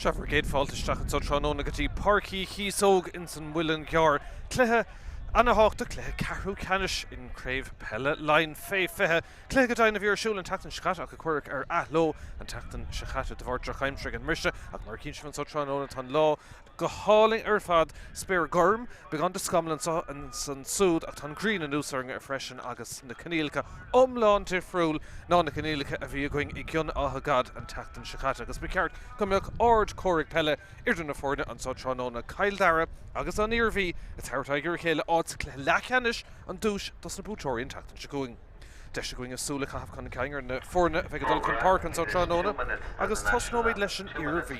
Sea, bhur gcéad fáilte isteach anseo tráthnóna go dtí Páirc Uí Chíosóg ins an Muileann gCearr. Cluiche ana-thábhachtach, cluiche ceathrú ceannais in Craobh Peile Laighean fé 20. Cluiche go deimhin a bhí ar siúl an tseachtain seo caite ach a cuireadh ar athló an tseachtain seo caite de bharr drochaimsire ag an mbriseadh ach mar a chíonn sibh anseo tráthnóna tá an lá go hálainn ar fad, spéir gorm, beagán de scamall anseo is ansúd ach tá an ghrian anuas orainn freisin agus na coinníollacha iomlán difriúil ná na coinníollacha a bhí againn i gCionn Átha Gad an tseachtain seo caite agus ba cheart go mbeadh ardchomhrac peile idir na foirne anseo tráthnóna, Cill Dara agus an Iarmhí ag tabhairt aghaidh ar a chéile, áit sa chluiche leathcheannais an duais dos na buaiteoirí an tseachtain seo chugainn. Deis againn súil a chaitheamh chun cinn ar na foirne a bheidh ag dul chun páirce anseo tráthnóna agus tosnóimid leis an Iarmhí.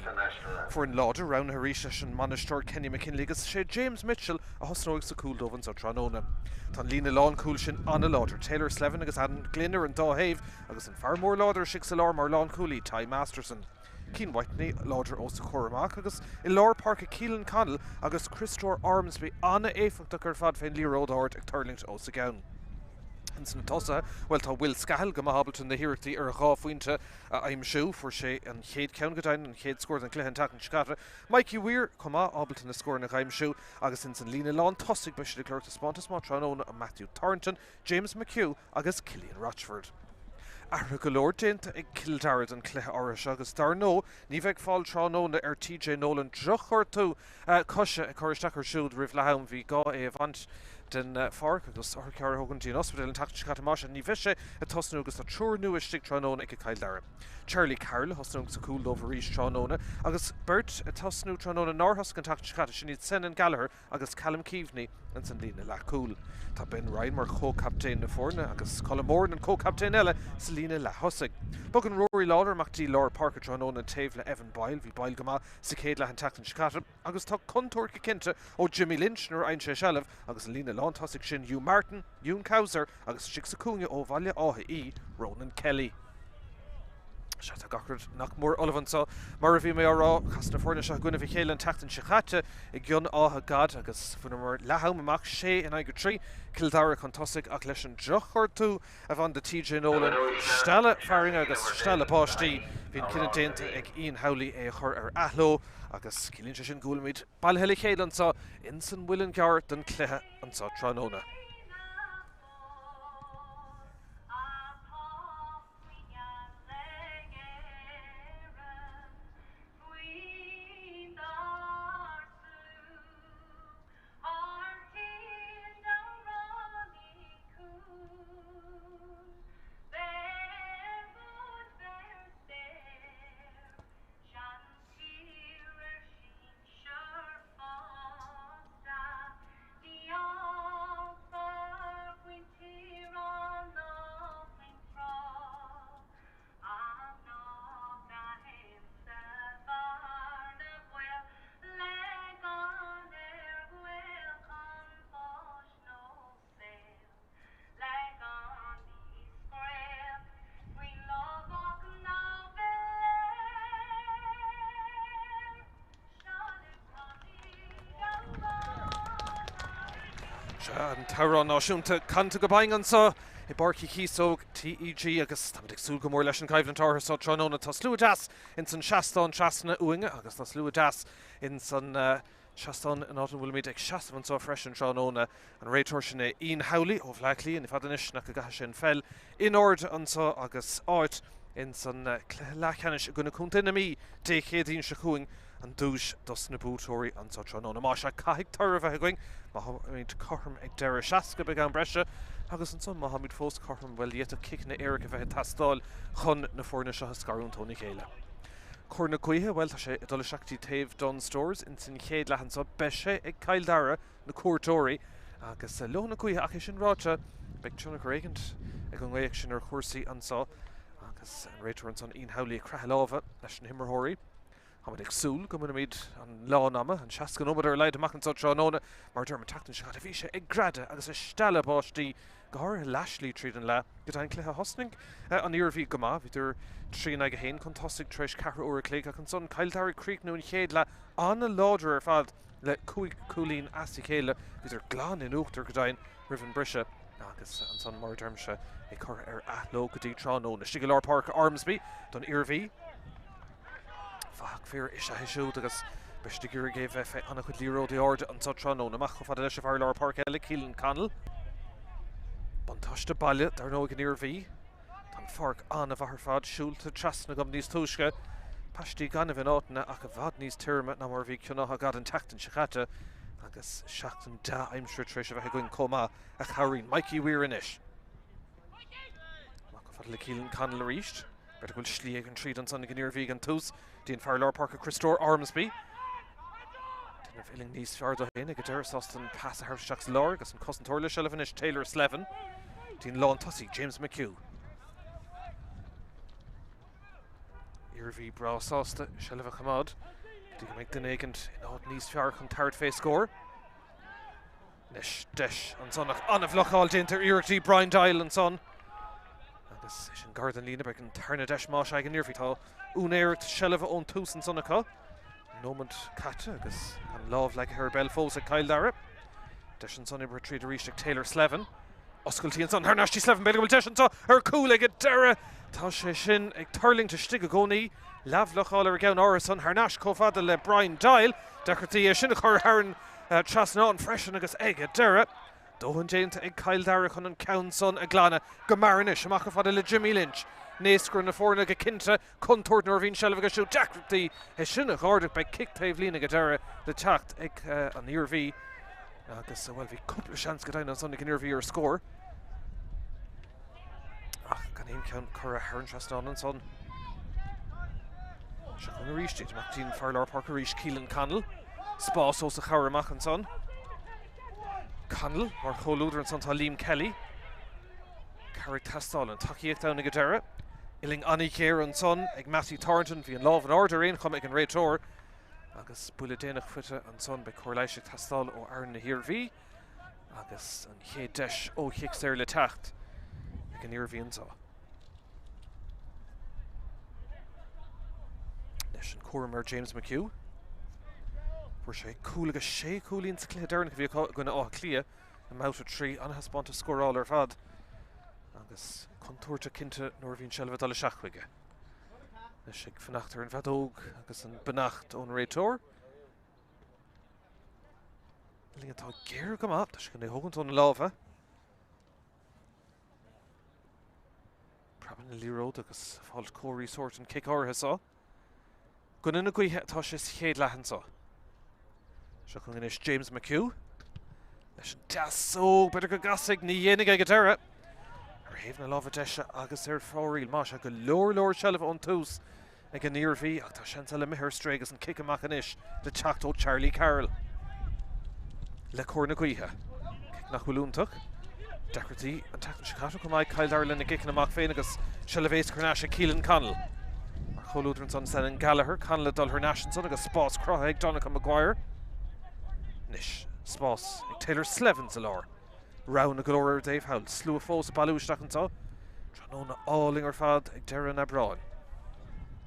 Foireann láidir roghnaithe arís leis an mbainisteoir Kenny McKinley agus is é James Mitchell a thosnóidh sa chúl dóibh anseo tráthnóna. Tá an líne lánchúil sin an-láidir, Taylor Slevin agus Adam Glynn ar an dá thaobh agus an fear mór láidir istigh sa lár mar lánchúlaí, Ty Masterson. Cian Whitney láidir os a chomhair amach agus i lár páirce Keelan Connell agus Christóir Ormsby an-éifeachtach ar fad fén liathróid ard ag tuirlingt os a gceann. Ins na tosaithe, bhuel tá Will Scahill go maith ábalta na hiarrachtaí ar dhá phointe a aimsiú. Fuair sé an chéad cheann go deimhin, an chéad scór den chluiche an tseachtain seo caite. Mikey Weir chomh maith ábalta na scóranna a aimsiú agus ins an líne lán tosaigh beidh siad ag lorg taispeántas maith tráthnóna ó Matthew Thornton, James McHugh agus Cillian Rochford. Athruithe go leor déanta ag Cill Dara don chluiche áirithe seo agus dar ndóigh ní bheidh fáil tráthnóna ar TJ Nolan, drochghortú coise ag cur isteach air siúd roimh leath am. Bhí gá é a bhaint den pháirc agus otharcharr a thógaint dtí an ospidéal an tseachtain seo caite. Más ea, ní bheidh sé ag tosnú agus tá triúr nua istigh tráthnóna ag Cill Dara. Charlie Carroll a thosnóidh sa chúl dóibh arís tráthnóna agus beirt ag tosnú tráthnóna nár thosaigh an tseachtain seo caite, sin iad Senan Gallagher agus Callum Keaveney ins an líne leathchúil. Tá Ben Ryan mar chomhchaptaen na foirne agus Colm Moran an comhchaptaen eile sa líne leath-thosaigh. Bogann Rory Lawlor amach dtí lár páirce tráthnóna taobh le Evan Boyle. Bhí Boyle go maith sa chéad leath an tseachtain seo caite agus tá contúirt go cinnte ó Jimmy Lynch nuair a fhaigheann sé seilbh agus an líne lántosaigh sin Hugh Martin, Ewan Couser agus istigh sa chúinne ó Bhaile Átha Í, Ronan Kelly. Sea, tá gach rud nach mór ullamh anseo. Mar a bhí mé á rá, chas na foirne seo i gcoinnibh a chéile an tseachtain seo caite i gCionn Átha Gad agus bhaineamar leath am amach, 6 in aghaidh 3, Cill Dara chun tosaigh ach leis an drochghortú a bhain do TJ Nolan, stealladh fearthainne agus stealladh báistí, bhí an cinneadh déanta ag Ian Howley é a chur ar athló agus ciallaíonn sé sin go bhfuilimid bailithe le chéile anseo ins an Muileann gCearr don chluiche anseo tráthnóna. Tír an ná faoin trá ach ná braithim sa bhearna bhaol le gan ar ghaol chun báis nó saoil le gan ní scréach faoi lámhach ná bhil air. Sea, an t-amhrán náisiúnta canta go binn anseo i bPáirc Uí Chíosóg, TEG, agus táimid ag súil go mór leis an gcoimhlint áirithe seo tráthnóna. Tá slua deas ins an seastán trasna uainne agus tá slua deas ins an seastán in áit a bhfuilimid ag seasamh anseo freisin tráthnóna. An réiteoir sin é Ian Howley ó Bhleá Cliath, ní fada anois nach gcaithfidh sé an pheil in airde anseo agus áit ins an cluiche leathcheannais i gcoinne Contae na Mí Dé Céadaoin seo chugainn an duais dos na buaiteoirí anseo tráthnóna. Más ea, caithfidh toradh a bheith againn má tháimid cothrom ag deireadh 60 beidh am breise agus ansan má tháimid fós cothrom, bhuel, d'fhéadfadh ciceanna éirice a bheith ag teastáil chun na foirne seo a scarúint óna chéile. Cóir na gaoithe, bhuel, tá sé ag dul isteach dtí taobh Dunnes Stores ins an chéad leath anseo. Beidh sé ag Cill Dara. na cuairteoirí agus leo na gaoithe ach é sin ráite beidh tionchar éigint ag an ngaoth sin ar chúrsaí anseo agus an réiteoir ansan Ian Howley ag croitheadh láimhe leis na himreoirí. Táimid ag súil go mbainfimid an lán ama, an 60 nóiméad ar a laghad amach anseo tráthnóna mar a deirim an tseachtain seo caite bhí sé ag greadadh agus ag stealladh báistí go háirithe leathshlí tríd an leath. Go deimhin cluiche thosnaigh an Iarmhí go maith, bhíodar 3 in aghaidh 1 chun tosaigh tar éis ceathrú uair a chloig ach ansan Cill Dara ag críochnú an chéad leath an-láidir ar fad. Le 5 cúilín as a chéile, bhíodar glan in uachtar go deimhin roimh an briseadh agus ansan, mar a deirimse, é curtha ar athló go dtí tráthnóna. Istigh i lár páirce Ormsby don Iarmhí. Fathach fir is ea é siúd agus beidh siad ag iarraidh é bheith fé an-chuid liathróidí arda anso tráthnóna. Amach chomh fada leis an bhfear lár páirce eile, Keelan Connell. Buntáiste baile, dar ndóigh, ag an Iarmhí. Tá an pháirc an-mhaith ar fad, siúlta trasna agam níos túisce. Paistí gainimh in áiteanna ach i bhfad níos tirime ná mar a bhí Cionn Átha Gad an tseachtain seo caite agus seachtain dea-aimsire tar éis a bheith againn chomh maith, a chabhraíonn. Mikey Weir anois. Amach chomh fada le Keelan Connell arís. B'fhéidir go bhfuil slí éigin tríd ansan ag an Iarmhí ag an tús. Dtí an fear lár páirce Criostóir Ormsby. Déanamh uillinn níos fearr dó féin ag an deireadh sásta an pas a thabhairt isteach sa lár agus an cosantóir le seilbh anois Taylor Slevin. Dtí an lántosaí James McHugh. Iarmhí breá sásta seilbh a choimeád go dtí go mbeidh duine éigin in áit níos fearr chun tabhairt fé scór. Anois deis ansan ach an-bhlocáil déanta ar iarrachtaí Brian Doyle ansan. Agus é sin gar don líne, beidh an tarna deis más ea ag an Iarmhí. Tá úinéireacht seilbhe ón tús ansan acu. Nóiméad caite agus an lámh leagtha ar an bpeil fós ag Cill Dara. Deis ansan oibrithe tríd arís ag Taylor Slevin. Oscailtí ansan thar n-ais dtí Slevin, b'fhéidir go bhfuil deis anseo ar chúl ag an deireadh. Tá sé sin ag tuirlingt istigh i gcónaí. Leathbhlocáil ar an gceann áirithe san thar n-ais chomh fada le Brian Doyle. Deacrachtaí é sin a chur thar an trasnán freisin agus ag an deireadh, dóthain déanta ag Cill Dara chun an ceann san a ghlanadh go mear anois. Amach chomh fada le Jimmy Lynch. Naoscaire na foirne go cinnte. Contúirt nuair a bhíonn seilbh aige siúd. Deacrachtaí é sin a dh'ardú. Beidh cic taobh líne ag an deireadh le teacht ag an Iarmhí agus, bhuel, bhí cúpla seans go deimhin ansan ag an Iarmhí ar scór ach gan aon cheann curtha thar an trasnán ansan. Seo chugainn arís iad. Amach dtí'n fear lár páirce arís, Keelan Connell. Spás os a chomhair amach ansan. Connell mar chomhluadar ansan tá Liam Kelly. Cabhair ag teastáil, an tacaíocht ann ag an deireadh. Uillinn an-ghéar ansan ag Mattie Thornton. Bhí an lámh in airde ar aon chuma ag an réiteoir agus buille déanach faighte ansan. Beidh cóir leighis ag teastáil ó fhoireann na hIarmhí agus an chéad deis ó chic saor le teacht ag an Iarmhí anseo. Leis an cúram ar James McHugh. Fuair sé cúl agus sé chúilín sa chluiche deireanach a bhí acu i gcoinne Átha Cliath i mbabhta 3. An-thaispeántas scórála ar fad agus contúirteach cinnte nuair a bhíonn seilbh ag dul isteach chuige. Anois ag fanacht ar an bhfeadóg agus an beannacht ón réiteoir. Uillinn atá géar go maith, tá sé chun é a thógaint óna lámha. Preabann an liathróid agus fáilt comharthaí sóirt an cic áirithe seo. I gcoinne na gaoithe atá sé sa chéad leath anseo. Seo chugainn anois James McHugh. Leis an deasóg, b'fhéidir go gcasfaidh, ní dhéanfaidh ag an deireadh. Ar thaobh na láimhe deise agus ar fóraoil. Más ea go leor leor seilbhe ón tús ag an Iarmhí ach tá seans eile imithe ar strae agus an cic amach anois le teacht ó Charlie Carroll. Le cóir na gaoithe. Cic nach bhfuil iontach. Deacrachtaí an tseachtain seo caite chomh maith ag Cill Dara lena gciceanna amach féin agus seilbh éasca thar n-ais ag Keelan Connell. Mar chomhluadar ansan Senan Gallagher, Connell ag dul thar n-ais ansan agus spás cruthaithe ag Donncha Maguire. Anois spás ag Taylor Slevin sa lár. Roghanna go leor ar an dtaobh thall. Slua fós ag bailiú isteach anseo. Tráthnóna álainn ar fad ag deireadh an Aibreáin.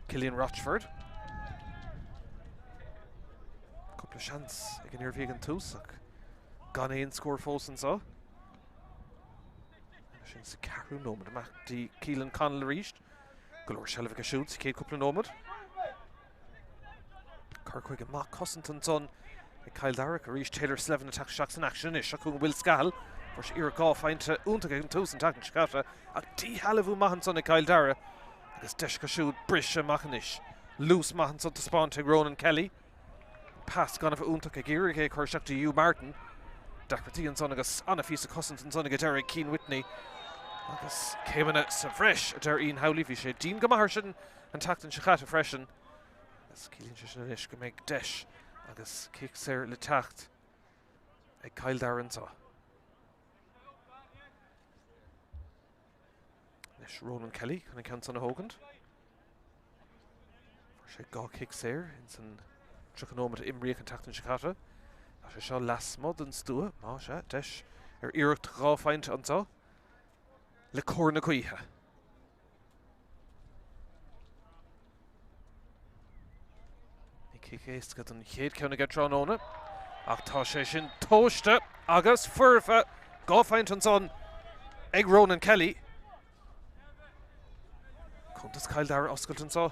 Cillian Rochford. Cúpla seans ag an Iarmhí ag an tús ach gan aon scór fós anseo. Sin sa ceathrú nóiméad amach dtí Keelan Connell arís. Go leor seilbh aige siúd sa chéad cúpla nóiméad. Cur chuige maith cosanta ansan ag Cill Dara arís. Taylor Slevin ag teacht isteach san aicsean anois. Seo chugainn Will Scahill. Fuair sé iarracht 2 phointe iontach ag an tús an tseachtain seo caite ach díshealbhú maith ansan ag Cill Dara agus deis acu siúd briseadh amach anois. Luas maith ansan taispeánta ag Ronan Kelly. Pas gan a bheith iontach ag iarraidh é a chur isteach do Hugh Martin. Deacrachtaí ansan agus an-phíosa cosanta ansan ag an deireadh ag Cian Whitney. Agus céimeanna sa bhreis, a deir Ian Howley. Bhí sé dian go maith air sin an tseachtain seo caite freisin. Agus ciallaíonn sé sin anois go mbeidh deis agus cic saor le teacht ag Cill Dara anseo. Anois Ronan Kelly chun an ceann san a thógaint. Fuair sé 2 chic saor ins an 30 nóiméad a imríodh an tseachtain seo caite. Tá sé seo lasmuigh den stua, más ea, deis ar iarracht 2 phointe anseo le cóir na gaoithe. Ní cic éasca don chéad ceann aige tráthnóna, ach tá sé sin tomhaiste agus foirfe. 2 phointe ansan ag Ronan Kelly. Cuntas Chill Dara oscailte anseo.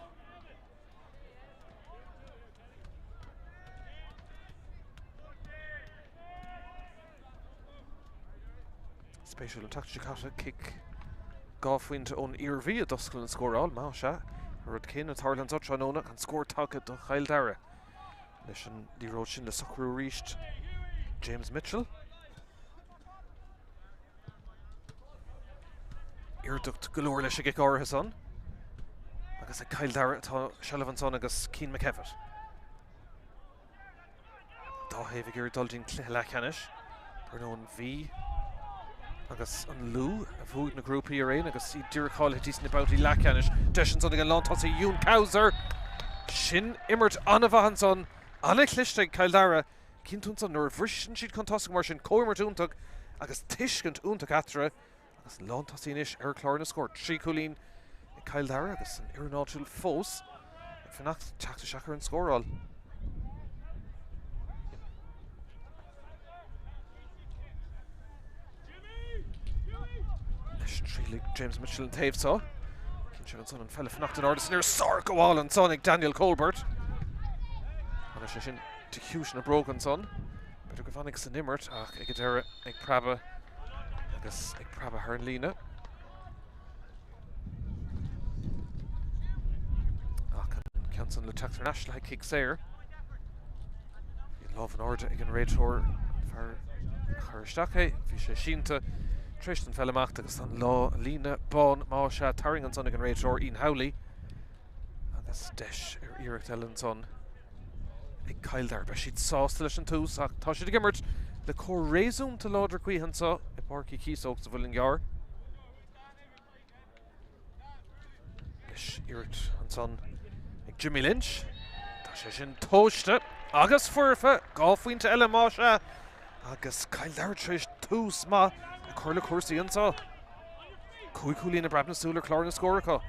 Spéisiúil an tseachtain seo caite, cic 2 phointe ón Iarmhí a d'oscail an scóráil. Más ea, an rud céanna ag tarlú anseo tráthnóna, an scór tagtha do Chill Dara. Leis an liathróid sin le socrú arís James Mitchell. Airdeacht go leor leis an gcic áirithe san. Agus ag Cill Dara atá seilbh ansan agus Cian McKevitt. Dá thaobh ag iarraidh dul dtí'n cluiche leathcheannais. Dar ndóigh an Mhí agus an Lú a bhuaigh na grúpaí araon agus iad díreach cáilithe dtí sna babhtaí leathcheannais. Deis ansan ag an lántosaí Ewan Cowser. Sin imirt an-mhaith ansan. An-chliste ag Cill Dara. Cinnte ansan nuair a bhriseann siad chun tosaigh mar sin, comhimirt iontach agus tuiscint iontach eatarthu. Agus an lántosaí anois ar chlár na scór. 3 chúilín ag Cill Dara agus an fhoireann áitiúil fós ag fanacht teacht isteach ar an scóráil. Anois triailfidh James Mitchell an taobh seo. Cinnte ansan an pheil ag fanacht in airde san aer. Sárghabháil ansan ag Daniel Colbert. Agus sé sin de chiumhais na bróg ansan. B'fhéidir go bhfanfaidh san imirt ach ag an deireadh ag preabadh agus ag preabadh thar an líne. Ach an ceann san le teacht thar n-ais le haghaidh cic saor. Bhí an lámh in airde ag an réiteoir, an fear a chuir isteach é. Bhí sé sínte tar éis don pheil imeacht agus an lá líne bán más ea tarraingthe ansan ag an réiteoir Ian Howley agus deis ar iarracht eile ansan. ag Cill Dara. Beidh siad sásta leis an tús ach tá siad ag imirt le cóir réasúnta láidir gaoithe anseo i bPáirc Uí Chíosóg sa Mhuileann gCearr. Anois iarracht ansan ag Jimmy Lynch. Tá sé sin tomhaiste agus foirfe. 2 phointe eile más ea agus Cill Dara tar éis tús maith a chur le cúrsaí anseo. 5 chúilín ag breab na súl ar chlár na scór acu.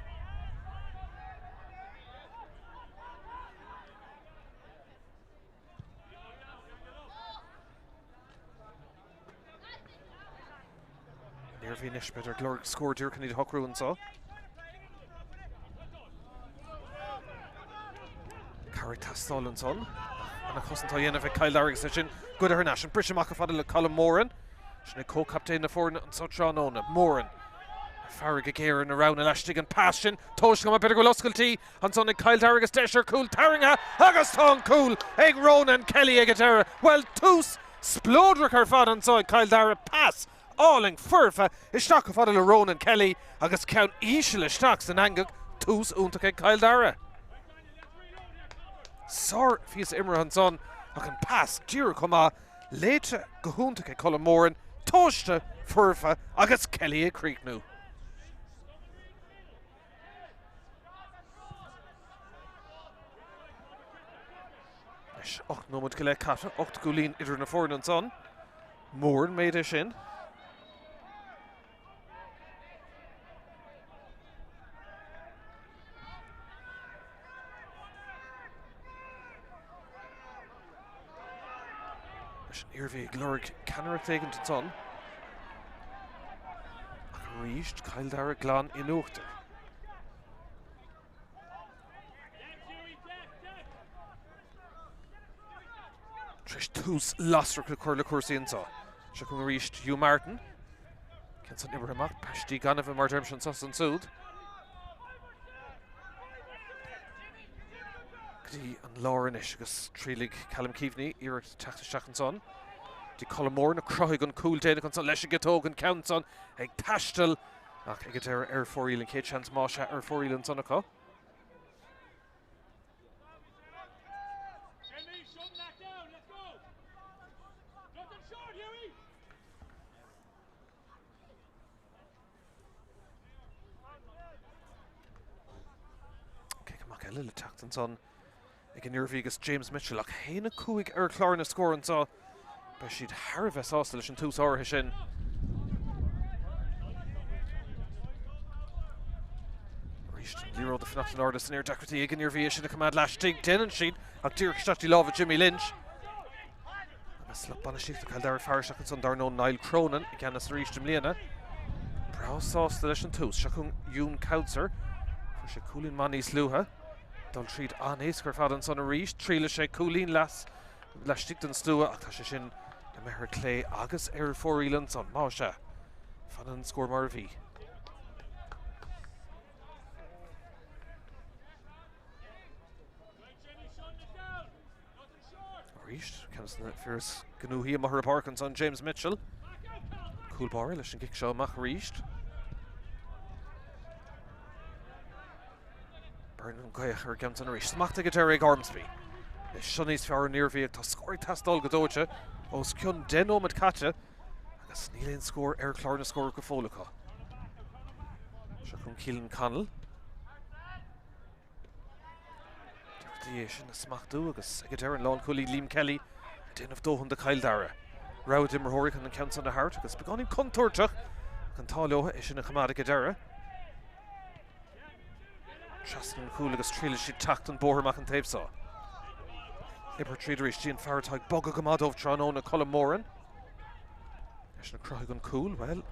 An Iarmhí anois, b'fhéidir ag lorg scór díreach chun iad a shocrú anseo. Cabhair ag teastáil ansan. An-chosaint á dhéanamh ag Cill Dara agus é sin goidte thar n-ais. An briseadh amach chomh fada le Colm Moran. Sin é comhchaptaen na foirne anseo tráthnóna. Moran. Ag faire go géar ar na roghanna laistigh an pas sin. Tomhaiste go maith b'fhéidir go bhfuil oscailtí ansan ag Cill Dara agus deis ar chúl tarraingthe agus tá an cúl ag Ronan Kelly ag an deireadh. Bhuel, tús spleodrach ar fad anseo ag Cill Dara. Pas álainn foirfe isteach chomh fada le Ronan Kelly agus ceann íseal isteach san eangach. Tús iontach ag Cill Dara. Sár-phíosa imeartha ansan ach an pas díreach chomh maith. Léite go hiontach ag Colm Moran, tomhaiste, foirfe agus Kelly ag críochnú. Anois 8 nóiméad go leith caite, 8 gcúilín idir na foirne ansan. Mór an méid é sin. Leis an Iarmhí ag lorg ceannaireacht éigin ansan. Ach arís, Cill Dara glan in uachtar. Tar éis tús lasrach a chur le cúrsaí anseo. Seo chugainn arís Hugh Martin. Ceann san oibrithe amach, paistí gainimhe mar deirimse anseo is ansúd. Go dtí an lár anois agus triailfidh Callum Keaveney iarracht teacht isteach ansan. Dtí Colm Moran a chruthaigh an cúl déanach ansan leis an gciotóg an ceann san ag taisteal ach ag an deireadh ar fóraoil an chéad seans más ea ar fóraoil ansan acu. Cic amach eile le teacht ansan ag an Iarmhí agus James Mitchell ach 1-5 ar chlár na scór anseo. Beidh siad thar a bheith sásta leis an tús áirithe sin. Arís an liathróid ag fanacht in airde san aer deacrachtaí ag an Iarmhí é sin a choimeád laistigh. Déanann siad ach díreach isteach dtí lámha Jimmy Lynch. Agus lucht bainistíochta Chill Dara ag faire isteach ansan dar ndóigh Niall Cronin i gceannas arís i mbliana. Breá sásta leis an tús. Seo chugainn Ewan Coutser. Fuair sé cúilín maith níos luaithe. Dul tríd an-éasca ar fad ansan arís. Triailfidh sé cúilín las laistigh den stua ach tá sé sin imithe ar clé agus ar fóraoil ansan. Más ea. Fanann an scór mar a bhí. Arís, ceann de na fir is gnóthaí amuigh ar an bpáirc ansan, James Mitchell. Cúl báire leis an gcic seo amach arís. Beireann an ghaoth ar an gceann san arís. Smacht ag an deireadh ag Ormsby. Is seo níos fearr an Iarmhí ach tá scór ag teastáil go dóite. Os cionn 10 nóiméad caite agus níl aon scór ar chlár na scór go fóill acu. Seo chugainn Keelan Connell. Dearcadh é sin a smachtú agus ag an deireadh an lánchúlaí Liam Kelly ag déanamh dóthain do Chill Dara. Rogha d'imreoirí chun an ceann san a thabhairt agus beagáinín contúirteach ach an t-ádh leo é sin a choimeád ag an deireadh. Trasna an chúil agus triailfidh siad teacht an bóthar amach an taobh seo. Oibrithe tríd arís dtí an fear atá ag bogadh go maith dóibh tráthnóna, Colm Moran. Eisean a chruthaigh an cúl, bhuel,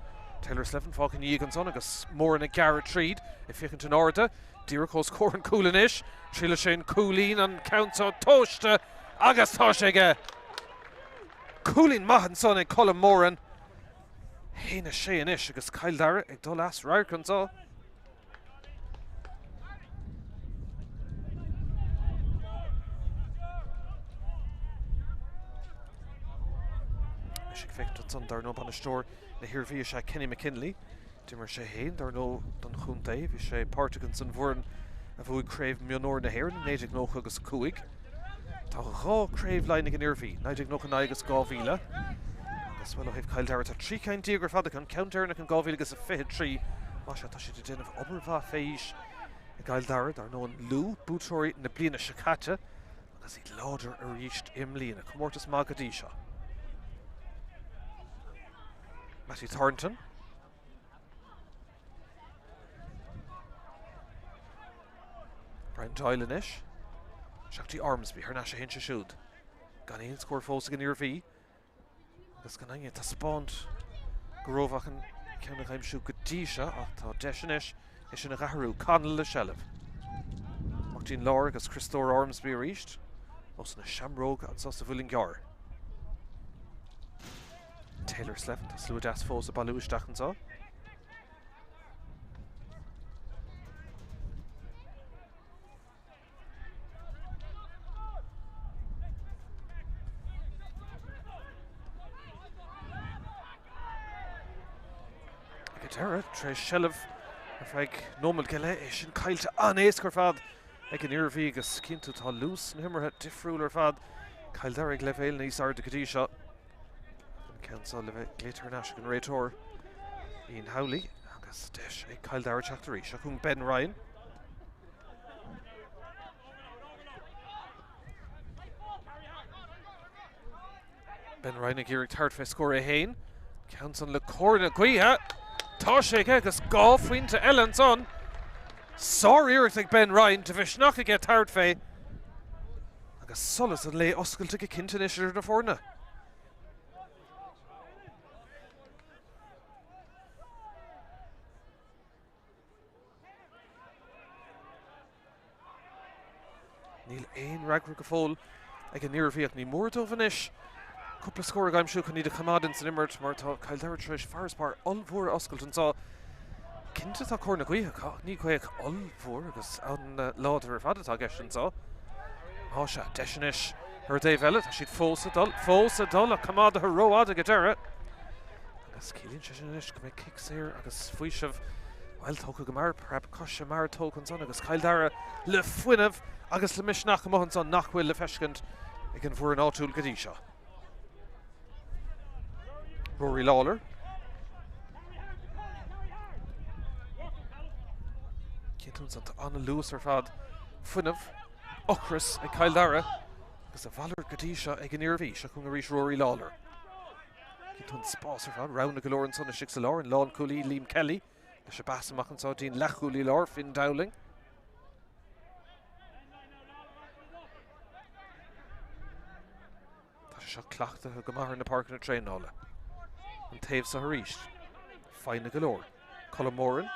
Taylor Slevin fágtha ina dhiaidh ansan agus Moran ag gearradh tríd, ag féachaint in airde, díreach os comhair an chúil anois. Triailfidh sé an cúilín, an ceann seo tomhaiste agus tá sé aige! Cúilín maith ansan ag Colm Moran. 1-6 anois agus Cill Dara ag dul as radharc anseo. Anois ag féachaint ansan dar ndóigh bainisteoir na hIarmhí is ea Kenny McKinley. D'imir sé féin dar ndóigh don chontae. Bhí sé páirteach ins an bhfoireann a bhuaigh Craobh Mionúir na hÉireann i 1995. Tá 2 Craobh Laighean ag an Iarmhí, 1999 agus 2000. Agus, bhuel, ó thaobh Chill Dara, tá 13 ceann ar fad acu, an ceann deireanach in 2023. Más ea, tá siad ag déanamh obair mhaith fé aois i gCill Dara, dar ndóigh, an Lú, buaiteoirí na bliana seo caite, agus iad láidir arís i mbliana. Comórtas maith go dtí seo. Mattie Thornton. Brian Doyle anois. Isteach dtí Ormsby, thar n-ais a théann sé siúd. Gan aon scór fós ag an Iarmhí. Agus gan éinne ag taispeáint go rómhaith an ceann a aimsiú go dtí seo ach tá deis anois é sin a dh'athrú. Connell le seilbh. Amach dtí'n lár agus Criostóir Ormsby arís. Os na seamróga anso sa Mhuileann gCearr. Taylor Slevin, tá slua deas fós ag bailiú isteach anseo. Ag an deireadh, tar éis seilbh ar feadh nóiméad go leith, é sin caillte an-éasca ar fad ag an Iarmhí agus cinnte tá luas na himeartha difriúil ar fad. Cill Dara ag leibhéal níos airde go dtí seo. An ceann seo le bheith glaoite thar n-ais ag an réiteoir Ian Howley agus deis ag Cill Dara teacht arís. Seo chugainn Ben Ryan. Ben Ryan ag iarraidh tabhairt fé scór é féin. Ceann san le cóir na gaoithe. Tá sé aige agus 2 phointe eile ansan. Sár-iarracht ag Ben Ryan, de mhisneach aige tabhairt fé. Agus solas an lae oscailte go cinnte anois idir na foirne. Níl aon fhreagra go fóill ag an Iarmhí ach ní mór dóibh anois cúpla scór a aimsiú chun iad a choimeád ins an imirt mar tá Cill Dara tar éis farasbarr ollmhór a oscailt anseo. Cinnte tá cóir na gaoithe acu ach ní gaoth ollmhór agus an-láidir ar fad atá i gceist anseo. Á sea, deis anois ar an dtaobh eile, tá siad fós ag dul, fós ag dul ach coimeádaithe rófhada ag an deireadh. Agus ciallaíonn sé sin anois go mbeidh cic saor agus faoiseamh, bhuel, tógtha go mear, preab coise mear tógtha ansan agus Cill Dara le fuinneamh agus le misneach amuigh ansan nach bhfuil le feiscint ag an bhfoireann áitiúil go dtí seo. Rory Lawlor. Cinnte ansan tá an-luas ar fad, fuinneamh, ocras ag Cill Dara agus a mhalairt go dtí seo ag an Iarmhí. Seo chugainn arís Rory Lawlor. Cinnte an spás ar fad, roghanna go leor ansan istigh sa lár, an lánchúlaí Liam Kelly leis an bpas amach anseo dtí'n leathchúlaí láir Finn Dowling. Tá sé seo cleachtaithe go maith ar na páirceanna traenála. An taobh seo arís. Foighne go leor. Colm Moran.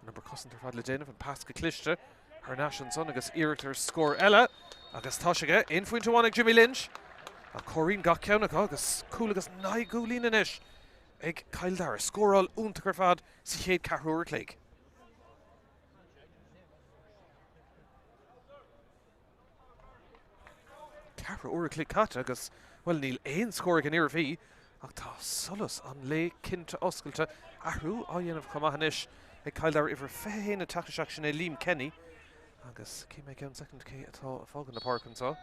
An obair cosanta ar fad le déanamh, an pas go cliste thar n-ais ansan agus iarracht ar scór eile agus tá sé aige. Aon phointe amháin ag Jimmy Lynch. Ach comhairíonn gach ceann acu agus cúl agus 9 gcúilín anois ag Cill Dara. Scóráil iontach ar fad sa chéad ceathrú uair a chloig. Ceathrú uair a chloig caite agus, bhuel, níl aon scór ag an Iarmhí ach tá solas an lae cinnte oscailte. Athrú á dhéanamh chomh maith anois ag Cill Dara, uimhir 21 ag teacht isteach, sin é Liam Kenny. Agus cífidh mé i gceann soicind cé atá ag fágáil na páirce anseo.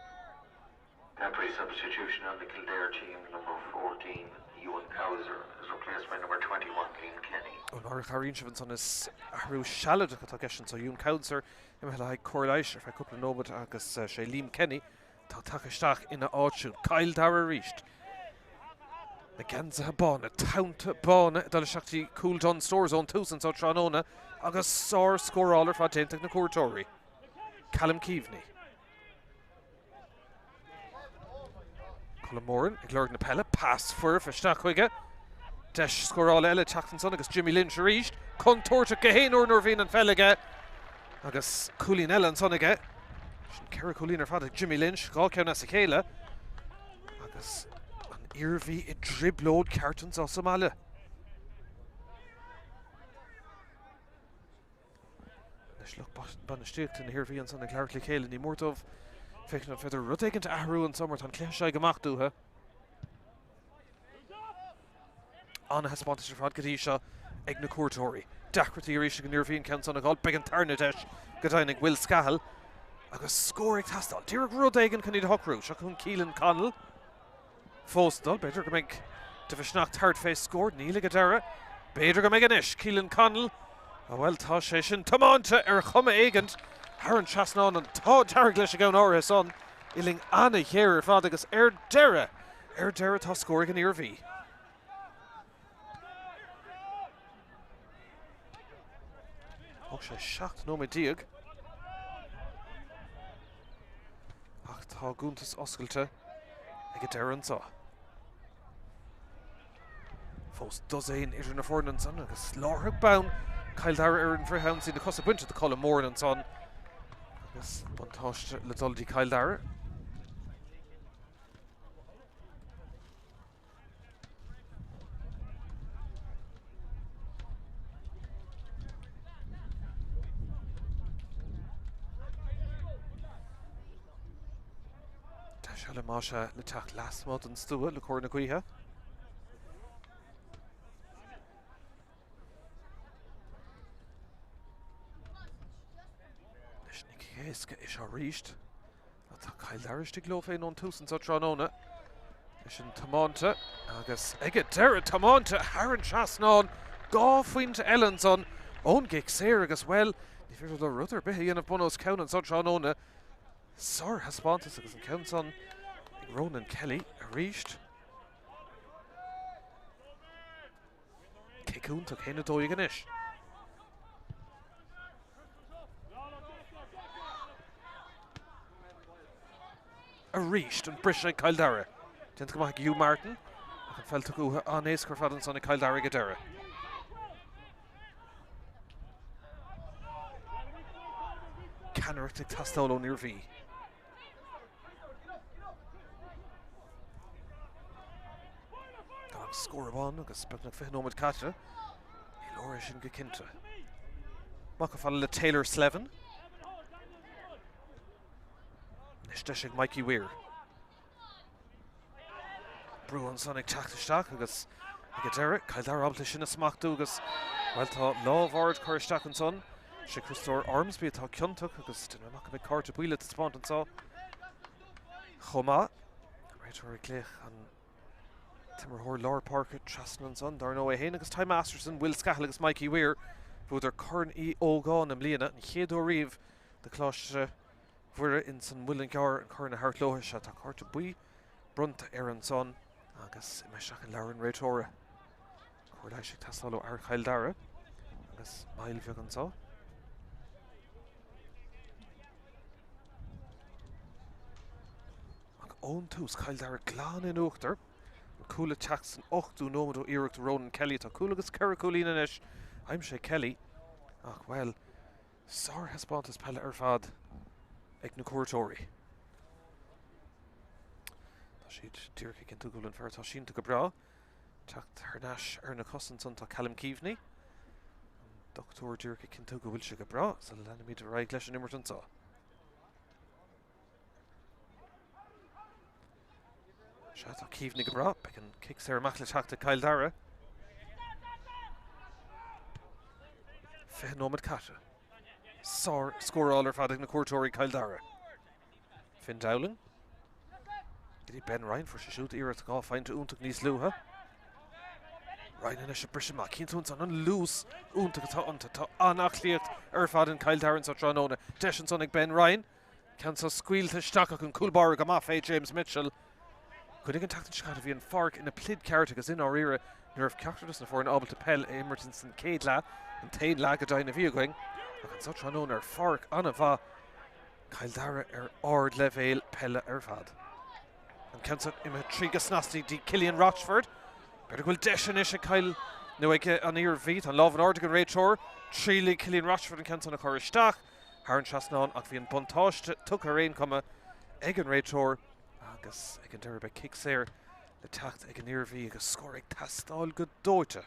Temporary substitution on the Kildare team, number 14, Ewan Couser, is replaced by number 21, Liam Kenny. Bhuel, mar a chabhraíonn sibh ansan, is athrú sealadach atá i gceist anseo. Ewan Couser imithe le haghaidh cóir leighis ar feadh cúpla nóiméad agus sé Liam Kenny atá tagtha isteach ina áit siúd. Cill Dara arís. Na geansaithe bána, tonnta bána ag dul isteach dtí cúl Dunnes Stores ón tús anseo tráthnóna agus sár-scóráil ar fad déanta ag na cuairteoirí. Callum Keaveney. Colm Moran ag lorg na peile, pas foirfe isteach chuige. Deis scórála eile teacht ansan agus Jimmy Lynch arís. Contúirteach gach aon uair nuair a bhíonn an pheil aige. Agus cúilín eile ansan aige. Sin ceithre chúilín ar fad ag Jimmy Lynch, dhá ceann as a chéile. Agus an Iarmhí i dtrioblóid ceart anseo sa mbaile. Anois lucht bainistíochta na hIarmhí ansan ag labhairt le chéile. Ní mór dóibh féachaint an féidir rud éigin a athrú anso mar tá an cluiche seo ag imeacht uathu. An-thaispeántas ar fad go dtí seo ag na cuairteoirí. Deacrachtaí arís ag an Iarmhí an ceann san a fháil. Beidh an tarna deis go deimhin ag Will Scahill agus scór ag teastáil. Díreach rud éigin chun iad a shocrú. Seo chugainn Keelan Connell. Fós ag dul. B'fhéidir go mbeidh de mhisneach tabhairt fé scór. Níl ag an deireadh. B'fhéidir go mbeidh anois. Keelan Connell. Á bhuel, tá sé sin tiomáinte ar chuma éigint thar an trasnán. An t-ádh dearg leis an gceann áirithe san. Uillinn an-ghéar ar fad agus ar deireadh, ar deireadh tá scór ag an Iarmhí. Thóg sé 17 nóiméad ach tá a gcuntas oscailte ag an deireadh anseo. Fós dosaen idir na foirne ansan agus láithreach bonn Cill Dara ar an bhfrithionsaí, na cosa bainte de Colm Moran ansan agus buntáiste le dul dtí Cill Dara. Deis eile más ea le teacht lasmuigh den stua le cóir na gaoithe. Anois ní héasca é seo arís. Tá Cill Dara istigh leo féin ón tús anseo tráthnóna. Leis an tiomáinte agus ag an deireadh tiomáinte thar an trasnán. Dhá phointe eile ansan ón gcic saor agus, bhuel, ní féidir leo rud ar bith a dhéanamh bun os cionn anseo tráthnóna. Sárthaispeántas agus an ceann san ag Ronan Kelly arís. Cic iontach, 1-12 anois. Arís an briseadh ag Cill Dara. Déanta go maith ag Hugh Martin ach an pheil tugtha uathu an-éasca ar fad ansan ag Cill Dara ag an deireadh. Ceannaireacht ag teastáil ón Iarmhí. Gan ach scór amháin agus beagnach 20 nóiméad caite. Ní leor é sin go cinnte. Amach chomh fada le Taylor Slevin. Anois deis ag Mikey Weir. Brú ansan ag teacht isteach agus ag an deireadh, Cill Dara ábalta sin a smachtú agus, bhuel, tá lámh ard curtha isteach ansan. Sé Criostóir Ormsby atá ciontach agus déanaim amach go mbeidh cárta buí le taispeáint anseo chomh maith. An réiteoir ag glaoch an t-imreoir lár páirce trasna ansan, dar ndóigh é féin agus Ty Masterson, Will Scahill agus Mikey Weir. Bhuadar Corn Uí Ógáin i mbliana, an chéad uair riamh do Choláiste Mhuire ins an Muileann gCearr an corn a thabhairt leo. Sea, tá cárta buí bronnta air ansan agus imithe isteach i leabhar an réiteora. Cóir leighis ag teastáil ó fhear Chill Dara agus moill bheag anseo. Ach ón tús, Cill Dara glan in uachtar. An cúl ag teacht san ochtú nóiméad ó iarracht Ronan Kelly. Tá cúl agus ceithre chúilín anois aimsithe ag Kelly. Ach, bhuel, Sárthaispeántas peile ar fad ag na cuairteoirí. siad díreach ag cinntiú go bhfuil an fear atá sínte go breá ag teacht thar n-ais ar na cosa ansan. Tá Callum Keaveney, an dochtúir, díreach ag cinntiú go bhfuil sé go breá sula leanfaimid ar aghaidh leis an imirt anseo. Sea, tá Keaveney go breá. Beidh an cic saor amach le teacht ag Cill Dara. 20 nóiméad caite. Sár scóráil ar fad ag na cuairteoirí Cill Dara. Finn Dowling. Go dtí Ben Ryan, fuair sé siúd iarracht 2 phointe iontach níos luaithe. Ryan anois ag briseadh amach. Cíonn tú ansan an luas iontach atá iontu. Tá an-aclaíocht ar fad in Cill Dara anso tráthnóna. Deis ansan ag Ben Ryan. Ceann seo scaoilte isteach ach an cúl báire go maith fé James Mitchell. Cuimhnigh an tseachtain seo caite bhí an pháirc ina pluid ceart agus i ndáiríre ní raibh ceachtar dos na foirne ábalta peil a imirt ins an chéad leath, an t-aon leath go deimhin a bhí againn. Ach anso tráthnóna ar pháirc an-mhaith, Cill Dara ar ardleibhéal peile ar fad. An ceann seo imithe tríd go snasta dtí Cillian Rochford. B'fhéidir go bhfuil deis anois ag Cill nó ag an Iarmhí. Tá an lámh in airde ag an réiteoir. Triailfidh Cillian Rochford an ceann san a chur isteach thar an trasnán ach bhí an buntáiste tugtha ar aon chuma ag an réiteoir agus ag an deireadh beidh cic saor le teacht ag an Iarmhí agus scór ag teastáil go dóite.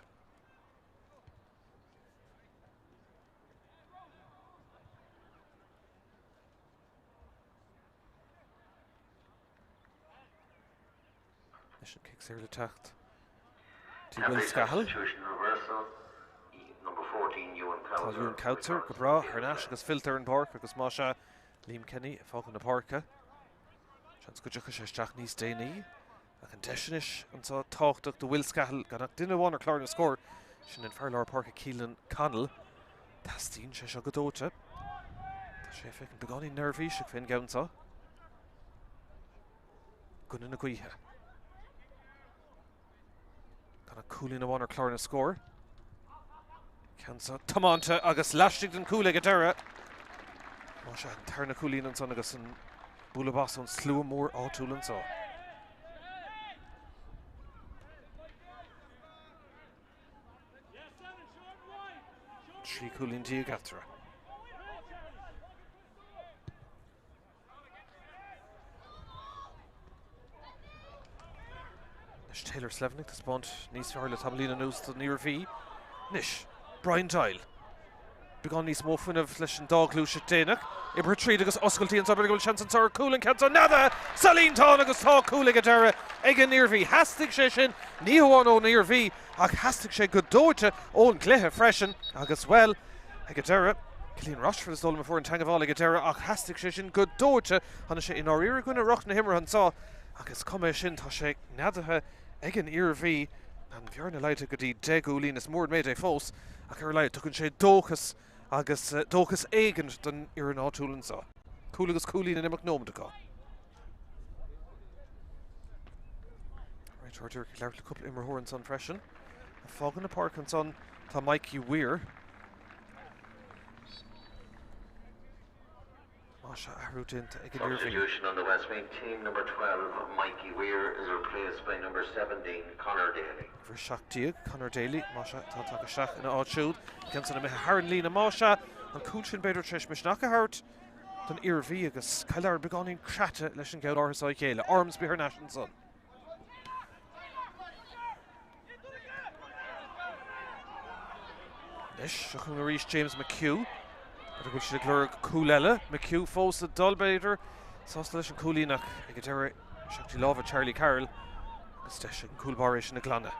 Anois an cic saor le teacht dtí Will Scahill. Tá Ewan Coutser go breá thar n-ais agus fillte ar an bpáirc agus más ea Liam Kenny ag fágáil na páirce. Seans go dtiocfaidh sé isteach níos déanaí. Ach an deis anois anseo tábhachtach do Will Scahill gan ach duine amháin ar chlár na scór, sin an fear lár páirce Keelan Connell. Teastaíonn sé seo go dóite. Tá sé ag féachaint beagáinín neirbhíseach fén gceann seo. I gcoinne na gaoithe. Gan ach cúilín amháin ar chlár na scór. Ceann seo tiomáinte agus laistigh den chúl ag an deireadh. Más ea, an tarna cúilín ansan agus an bualadh bos ón slua mór áitiúil anseo. 13 cúilín eatarthu. Anois Taylor Slevin ag taispeáint níos fearr le tamaillín anuas don Iarmhí. Anois Brian Doyle. Beagán níos mó fuinnimh leis an dá ghluaiseacht déanach. Oibrithe tríd agus oscailtí anseo b'fhéidir go bhfuil seans anseo ar chúl an ceann seo neadaithe sa líontán agus tá cúl ag an deireadh ag an Iarmhí. Theastaigh sé sin ní hamháin ón Iarmhí ach theastaigh sé go dóite ón gcluiche freisin agus, bhuel, Ag an deireadh, Cillian Rochford is dóigh liom a fuair an teagmháil ag an deireadh ach theastaigh sé sin go dóite. Tháinig sé i ndáiríre i gcoinne roth na himeartha anseo ach is cuma é sin, tá sé neadaithe ag an Iarmhí. An bhearna laghdaithe go dtí 10 gcúilín, is mór an méid é fós ach ar a laghad tugann sé dóchas agus dóchas éigin don fhoireann áitiúil anseo. Cúl agus cúilín in imeacht nóiméad acu. Réiteoir díreach ag labhairt le cúpla imreoir ansan freisin. Ag fágáil na páirce ansan tá Mikey Weir. Más ea, athrú déanta ag an Iarmhí. Substitution on the Westmeath team, number 12, Mikey Weir is replaced by number 17, Conor Daly. Uimhir 17, Conor Daly, más ea, atá tagtha isteach ina áit siúd. Ceann san imithe thar an líne, más ea, an cúl sin b'fhéidir tar éis misneach a thabhairt don Iarmhí agus Cill Dara beagáinín craite leis an gceann áirithe seo a chéile. Ormsby thar n-ais ansan. Anois, seo chugainn arís James McHugh. B'fhéidir go bhfuil siad ag lorg cúl eile. McHugh fós ag dul, b'fhéidir. Sásta leis an cúilín ach ag an deireadh isteach trí lámha Charlie Carroll agus deis ag an cúl báire é sin a ghlanadh.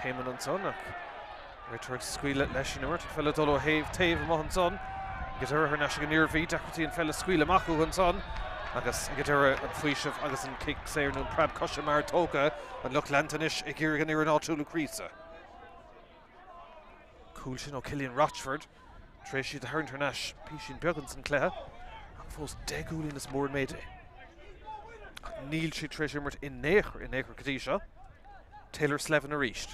Céimeanna ansan ach réiteoir ag scaoileadh leis an imirt. An pheil ag dul ó thaobh taobh amuigh ansan. Ag an deireadh thar n-ais ag an Iarmhí. Deacrachtaí an pheil a scaoileadh amach uathu ansan. Agus ag an deireadh an faoiseamh agus an cic saor nó an preab coise mear tógtha. An lucht leanta anois ag iarraidh an fhoireann áitiúil a ghríosadh. Cúl sin ó Cillian Rochford tar éis iad a tharraingt thar n-ais písín beag ins an cluiche ach fós 10 gcúilín is mór an méid é. Ach níl siad tar éis imirt in aon chor in aon chor go dtí seo. Taylor Slevin arís.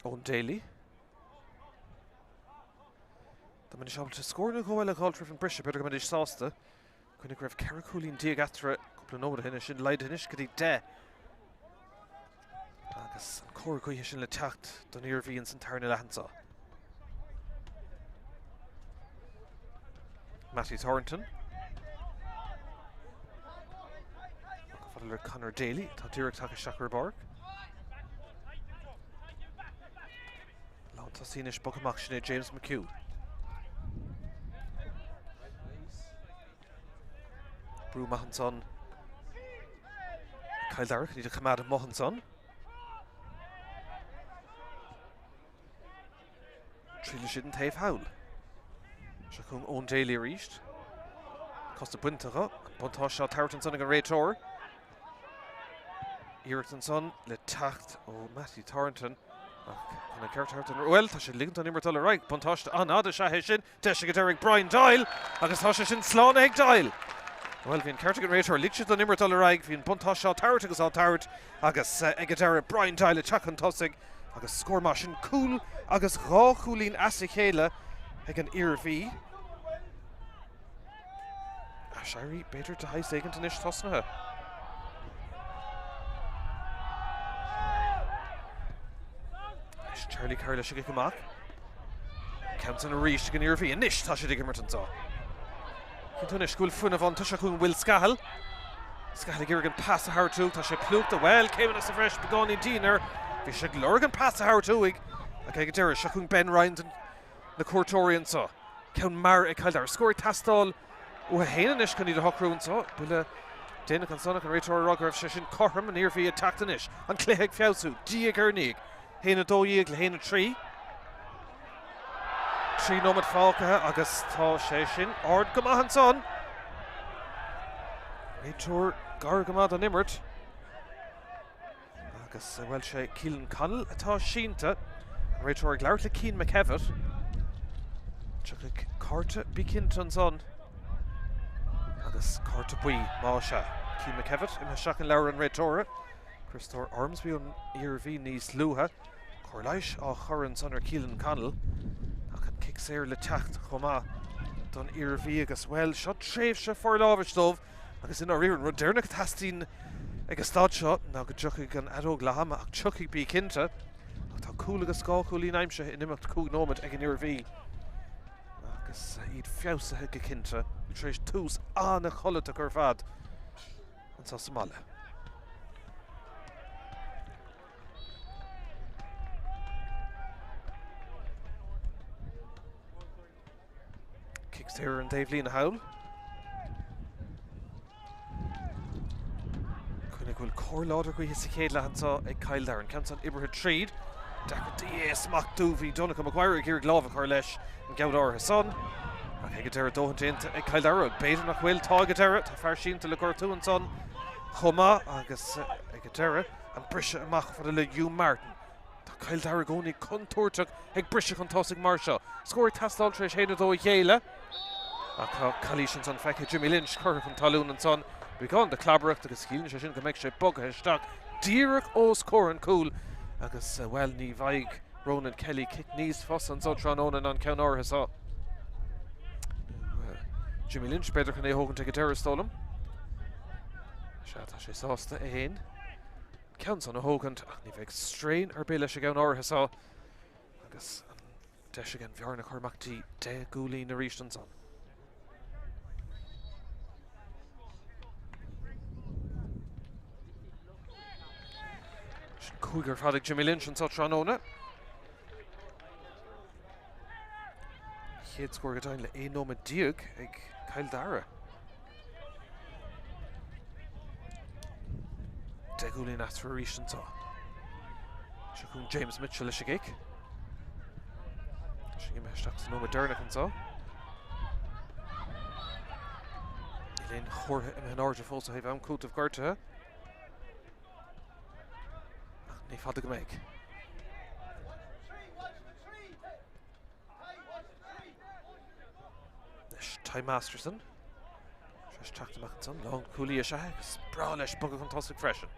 Eoin Daly. Dá mbeidís ábalta scór nó dhó eile a dh'fháilt roimh an briseadh, b'fhéidir go mbeidís sásta. Cuimhnigh go raibh 14 cúilín eatarthu cúpla nóiméad ó shin, sin laghdaithe anois go dtí 10. Agus an cóir gaoithe sin le teacht don Iarmhí ins an tarna leath anseo. Mattie Thornton. Fada le Conor Daly, atá díreach tagtha isteach ar an bpáirc. Lántosaí anois bogtha amach sin é James McHugh. Brú maith ansan. Cill Dara chun iad a choimeád amuigh ansan. Triailfidh siad an taobh thall. Seo chugainn Eoin Daly arís. Cosa bainte dhe. An buntáiste á tabhairt ansan ag an réiteoir. Iarracht ansan le teacht ó Mattie Thornton. Ach chun an ceart a thabhairt don... Bhuel, tá sé ag ligint don imirt dul ar aghaidh. Buntáiste an-fhada is ea é sin. Deis ag an deireadh ag Brian Doyle agus tá sé sin slánaithe ag Doyle. Bhuel, bhí an ceart ag an réiteoir. Lig siad don imirt dul ar aghaidh. Bhí an buntáiste á tabhairt agus á tabhairt agus ag an deireadh Brian Doyle ag teacht chun tosaigh agus scór maith. Sin cúl agus dhá chúilín as a chéile ag an Iarmhí. Aiséirí, b'fhéidir, de shaghas éigint anois tosnaithe. Anois Charlie Carr leis an gcic amach. Ceann san arís ag an Iarmhí. Anois tá siad ag imirt anseo. Cinnte anois go bhfuil fuinneamh ann. Seo chugainn Will Scahill. Scahill ag iarraidh an pas a thabhairt uaidh. Tá sé plúchta. Bhuel, céimeanna sa bhreis, beagáinín dian air. Bhí sé ag lorg an pas a thabhairt uaidh. Ach ag an deireadh, seo chugainn Ben Ryan na cuairteoirí anseo. Ceann mear ag Cill Dara. Scór ag teastáil uathu féin anois chun iad a shocrú anseo. Buille déanach ansan ach an réiteoir ag rá go raibh sé sin cothrom. An Iarmhí ag teacht anois. An cluiche ag feabhsú diaidh ar ndiaidh. 1-12 le 1-3. 3 nóiméad fágtha agus tá sé sin ard go maith ansan. Réiteoir gar go maith don imirt. Agus, bhuel, sé Keelan Connell atá sínte. An réiteoir ag labhairt le Cian McKevitt. Tiocfaidh cárta bí cinnte ansan. Agus cárta buí, más ea. Cian McKevitt imithe isteach in leabhar an réiteora. Criostóir Ormsby ón Iarmhí níos luaithe. Cóir leighis á chur ansan ar Keelan Connell. Ach an cic saor le teacht chomh maith don Iarmhí agus, bhuel, seo tréimhse forlámhais dóibh. Agus i ndáiríre, an rud deireanach a theastaíonn ag an staid seo ná go dtiocfaidh an fheadóg leath ama, ach tiocfaidh, bí cinnte. Ach tá cúl agus dhá chúilín aimsithe in imeacht 5 nóiméad ag an Iarmhí agus iad feabhsaithe go cinnte tar éis tús an-chodlatach ar fad anseo sa mbaile. Cic saor ar an taobhlíne thall. Cuimhnigh go bhfuil cóir láidir gaoithe sa chéad leath anseo ag Cill Dara. An ceann san oibrithe tríd. Deacrachtaí é smachtú. Bhí Donncha Maguire ag iarraidh lámh a chur leis an gceann áirithe san. Ach ag an deireadh dóthain déanta ag Cill Dara. B'fhéidir nach bhfuil. Tá ag an deireadh. Tá fear sínte le gortú ansan chomh maith agus ag an deireadh an briseadh amach fada le Hugh Martin. Tá Cill Dara i gcónaí contúirteach ag briseadh chun tosaigh mar seo. Scór ag teastáil tar éis 1-2 a ghéilleadh. Ach tá calaois ansan feicthe. Jimmy Lynch curtha chun talún ansan. Beagán de chlabaireacht agus ciallaíonn sé sin go mbeidh sé bogtha isteach díreach os comhair an chúil agus, bhuel, ní bhfaighidh Ronan Kelly cic níos fusa anso tráthnóna ná an ceann áirithe seo. Jimmy Lynch b'fhéidir chun é a thógaint ag an deireadh is dóigh liom. Sea, tá sé sásta é féin. ceann san a thógaint ach ní bheidh strain ar bith leis an gceann áirithe seo agus an deis aige an bhearna a chur amach dtí 10 gcúilín arís ansan. Sin cúig ar fad ag Jimmy Lynch anseo tráthnóna. Chéad scór go deimhin le 11 nóiméad ag Cill Dara. 10 gcúilín eatarthu arís anseo. Seo chugainn James Mitchell leis an gcic. Sin imithe isteach sa nóiméad deireanach anseo. Níl aon chomhartha imithe in airde fós ó thaobh am cúitimh gortaithe. Ach ní fada go mbeidh. Anois Ty Masterson. Tar éis teacht amach ansan, lánchúlaí is ea é agus breá leis bogadh chun tosaigh freisin.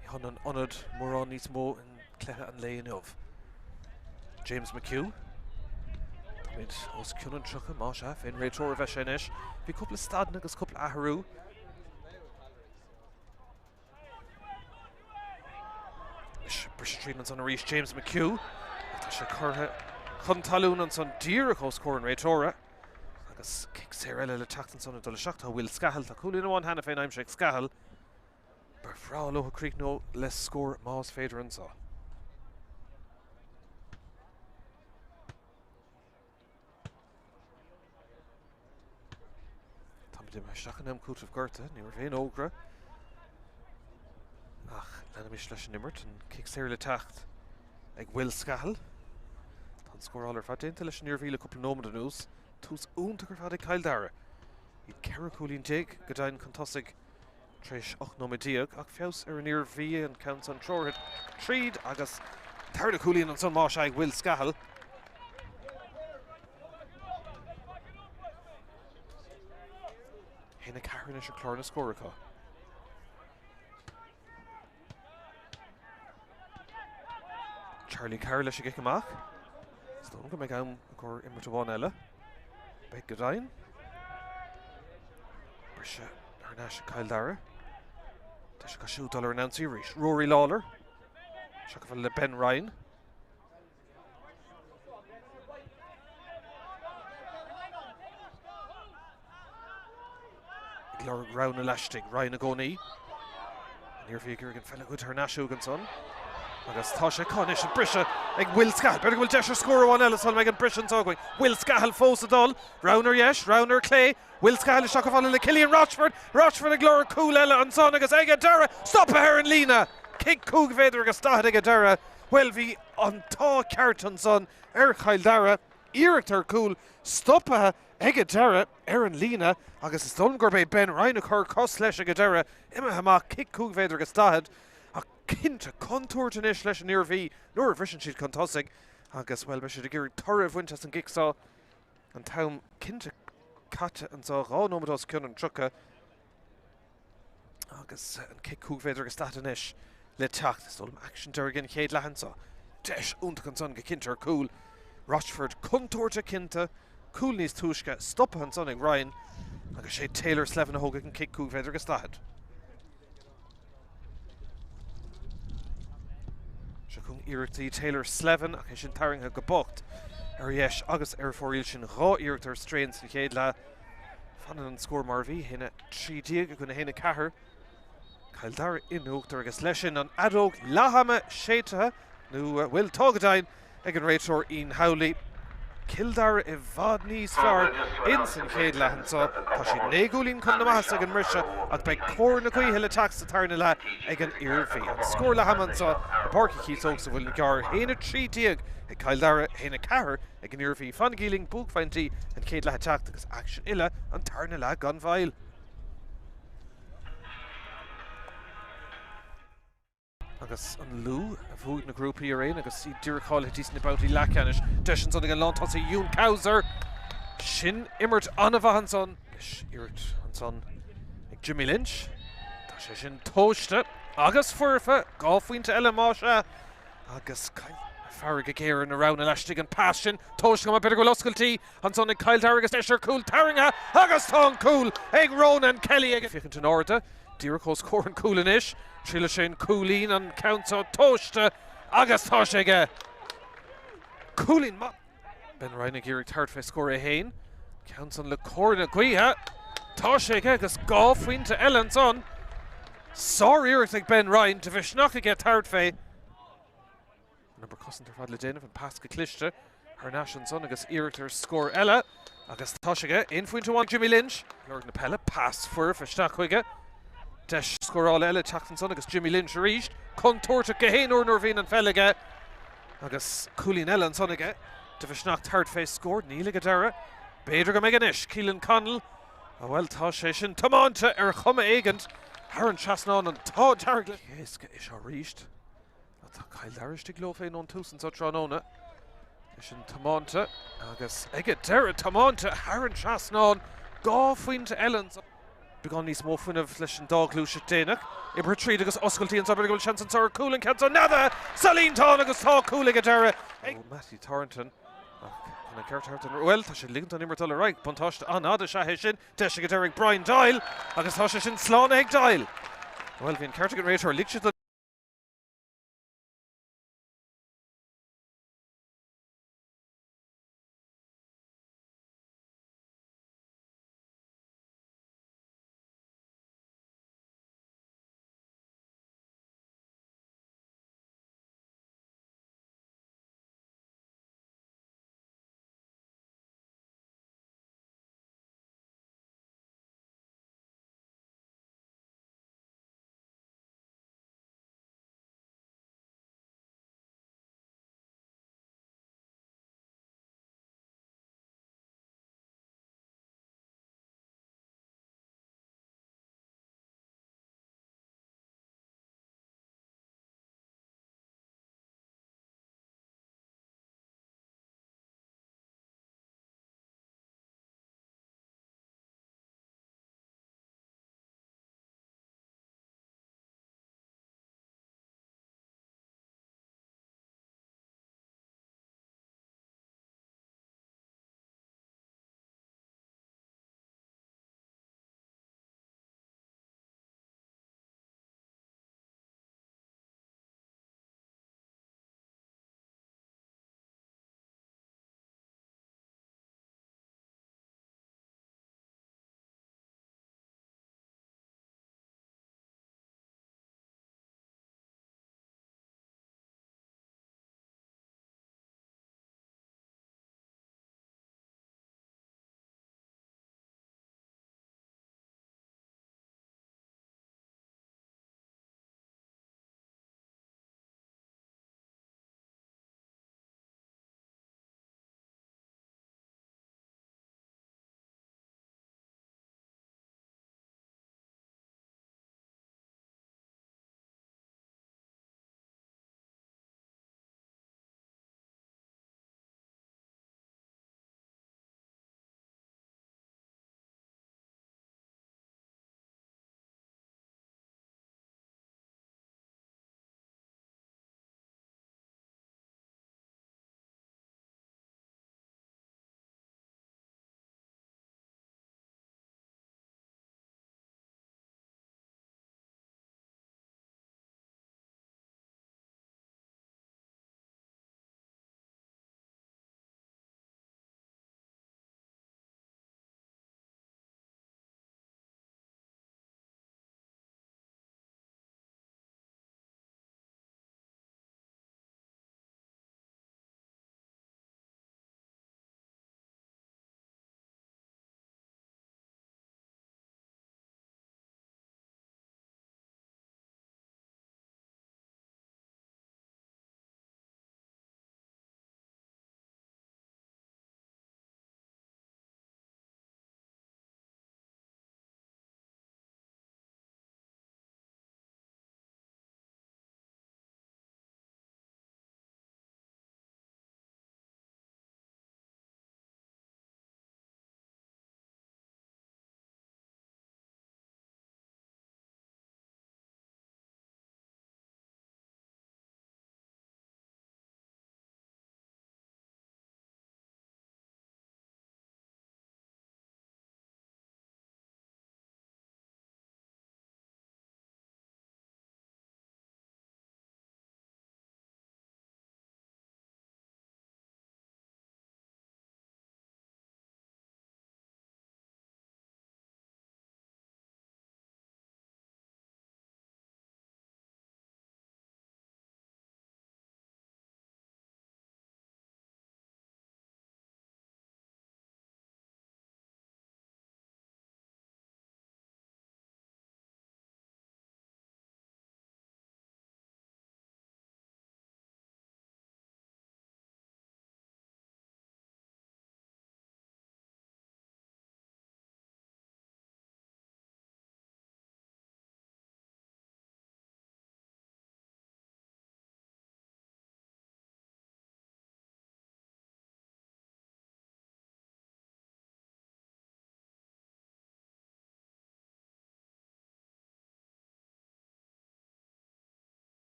Ní hionann ionad mórán níos mó in cluiche an lae inniu. James McHugh. Táimid os cionn an 30, más ea, fén réiteoir a bheidh sé anois. Bhí cúpla stadanna agus cúpla athrú. Briseadh tríd ansan arís James McHugh ach tá sé curtha chun talún ansan díreach os comhair an réiteora. Agus cic saor eile le teacht ansan ag dul isteach tá Will Scahill. Tá cúilín amháin cheana féin aimsithe ag Scahill. Ba bhreá leo críochnú le scór más féidir anseo. Táimid imithe isteach in am cúitimh gortaithe, ní raibh aon fhógra. Ach leanaimis leis an imirt, an cic saor le teacht ag Will Scahill. Tá an scóráil ar fad déanta leis an Iarmhí le cúpla nóiméad anuas. Tús iontach ar fad ag Cill Dara. Iad 14 cúilín go deimhin chun tosaigh Tar éis 18 nóiméad, ach feabhas ar an Iarmhí, an ceann san treoraithe tríd agus tarna cúilín ansan más ea ag Will Scahill. 1-4 anois ar chlár na scór acu. Charlie Carroll leis an gcic amach. Is dóigh liom go mbeidh am i gcomhair imirt amháin eile. Beidh go deimhin. Briseadh thar n-ais ag Cill Dara. Deis acu siúd dul ar an ionsaí arís. Rory Lawlor. Seo go le Ben Ryan. Ag lorg roghanna laistigh, Ryan i gcónaí. An Iarmhí ag iarraidh an pheil a ghoid thar n-ais uaidh ansan. Agus tá sé acu anois, an briseadh ag Will Scahill. B'fhéidir go bhfuil deis ar scór amháin eile sula mbeidh an briseadh anseo againn. Will Scahill fós ag dul. Rogha ar dheis, rogha ar clé. Will Scahill isteach chomh fada le Cillian Rochford. Rochford ag lorg cúl eile ansan agus ag an deireadh, stoptha ar an líne! Cic 5 mhéadar agus 40 ag an deireadh. Bhuel, bhí an t-ádh ceart ansan ar Chill Dara. Iarracht ar chúl stoptha ag an deireadh ar an líne agus is dóigh liom gurb é Ben Ryan a chuir cos leis ag an deireadh, imithe amach, cic 5 mhéadar agus 40 ach cinnte contúirt anois leis an Iarmhí nuair a bhriseann siad chun tosaigh agus, bhuel, beidh siad ag iarraidh toradh a bhaint as an gcic seo. An t-am cinnte caite anseo, 2 nóiméad os cionn an 30. Agus an cic 5 mhéadar agus 40 anois le teacht. Is dóigh liom aicsean deiridh an chéad leath anseo. Deis iontach ansan go cinnte ar cúl. Rochford contúirteach cinnte. Cúl níos túisce stoptha ansan ag Ryan agus sé Taylor Slevin a thógfaidh an cic 5 mhéadar agus 40. Seo chugainn iarrachtaí Taylor Slevin ach é sin tarraingthe go bocht ar dheis agus ar fóraoil. Sin dhá iarracht ar strae san chéad leath. Fanann an scór mar a bhí, 1-13 i gcoinne 1-4. Cill Dara in uachtar agus leis sin an fheadóg leath-ama séidte, nó bhuel, tá go deimhin, ag an réiteoir Ian Howley. Cill Dara i bhfad níos fearr ins an chéad leath anseo. Tá siad 9 gcúilín chun na maitheasa ag an mbriseadh ach beidh cóir na gaoithe le teacht sa tarna leath ag an Iarmhí. An scór leath-ama anseo i bPáirc Uí Chíosóg sa Mhuileann gCearr, 1-13 ag Cill Dara, 1-4 ag an Iarmhí. Fanaigí linn, buaicphointí an chéad leath ag teacht agus aicsean uile an tarna leath gan mhoill. Agus an Lú a bhuaigh na grúpaí araon agus iad díreach cáilithe dtí sna babhtaí leathcheannais. Deis ansan ag an lántosaí Ewan Cowser. Sin imirt an-mhaith ansan. Anois iarracht ansan ag Jimmy Lynch. Tá sé sin tomhaiste agus foirfe. 2 phointe eile más ea. Agus faire go géar ar na roghanna laistigh, an pas sin tomhaiste go maith, b'fhéidir go bhfuil oscailtí ansan ag Cill Dara agus deis ar chúl tarraingthe agus tá an cúl ag Ronan Kelly ag féachaint in airde díreach os comhair an chúil anois. Triailfidh sé an cúilín, an ceann seo tomhaiste agus tá sé aige. Cúilín maith. Ben Ryan ag iarraidh tabhairt fé scór é féin. Ceann san le cóir na gaoithe. Tá sé aige agus 2 phointe eile ansan. Sár-iarracht ag Ben Ryan, de mhisneach aige tabhairt fé. An obair cosanta ar fad le déanamh, an pas go cliste thar n-ais ansan agus iarracht ar scór eile. Agus tá sé aige. Aon phointe amháin ag Jimmy Lynch. Lorg na peile, pas foirfe isteach chuige. Deis scórála eile teacht ansan agus Jimmy Lynch arís. Contúirteach gach aon uair nuair a bhíonn an pheil aige. Agus cúilín eile ansan aige. De mhisneach tabhairt fé scór. Níl ag an deireadh. B'fhéidir go mbeidh anois. Keelan Connell. Á bhuel, tá sé sin tiomáinte ar chuma éigint thar an trasnán. An t-ádh dearg le. Éasca é seo arís. Tá Cill Dara istigh leo féin ón tús anseo tráthnóna. É sin tiomáinte agus ag an deireadh tiomáinte thar an trasnán. 2 phointe eile ansan. Beagán níos mó fuinnimh leis an dá ghluaiseacht déanach. Oibrithe tríd agus oscailtí anseo, b'fhéidir go bhfuil seans anseo ar chúl an ceann seo neadaithe sa líontán agus tá cúl ag an deireadh ag Mattie Thornton ach chun an ceart a thabhairt don bhuel, tá sé ag ligint don imirt dul ar aghaidh. Buntáiste an-fhada is ea é sin. Deis ag an deireadh ag Brian Doyle agus tá sé sin slánaithe ag Doyle. Bhuel, bhí an ceart ag an réiteoir, lig siad don.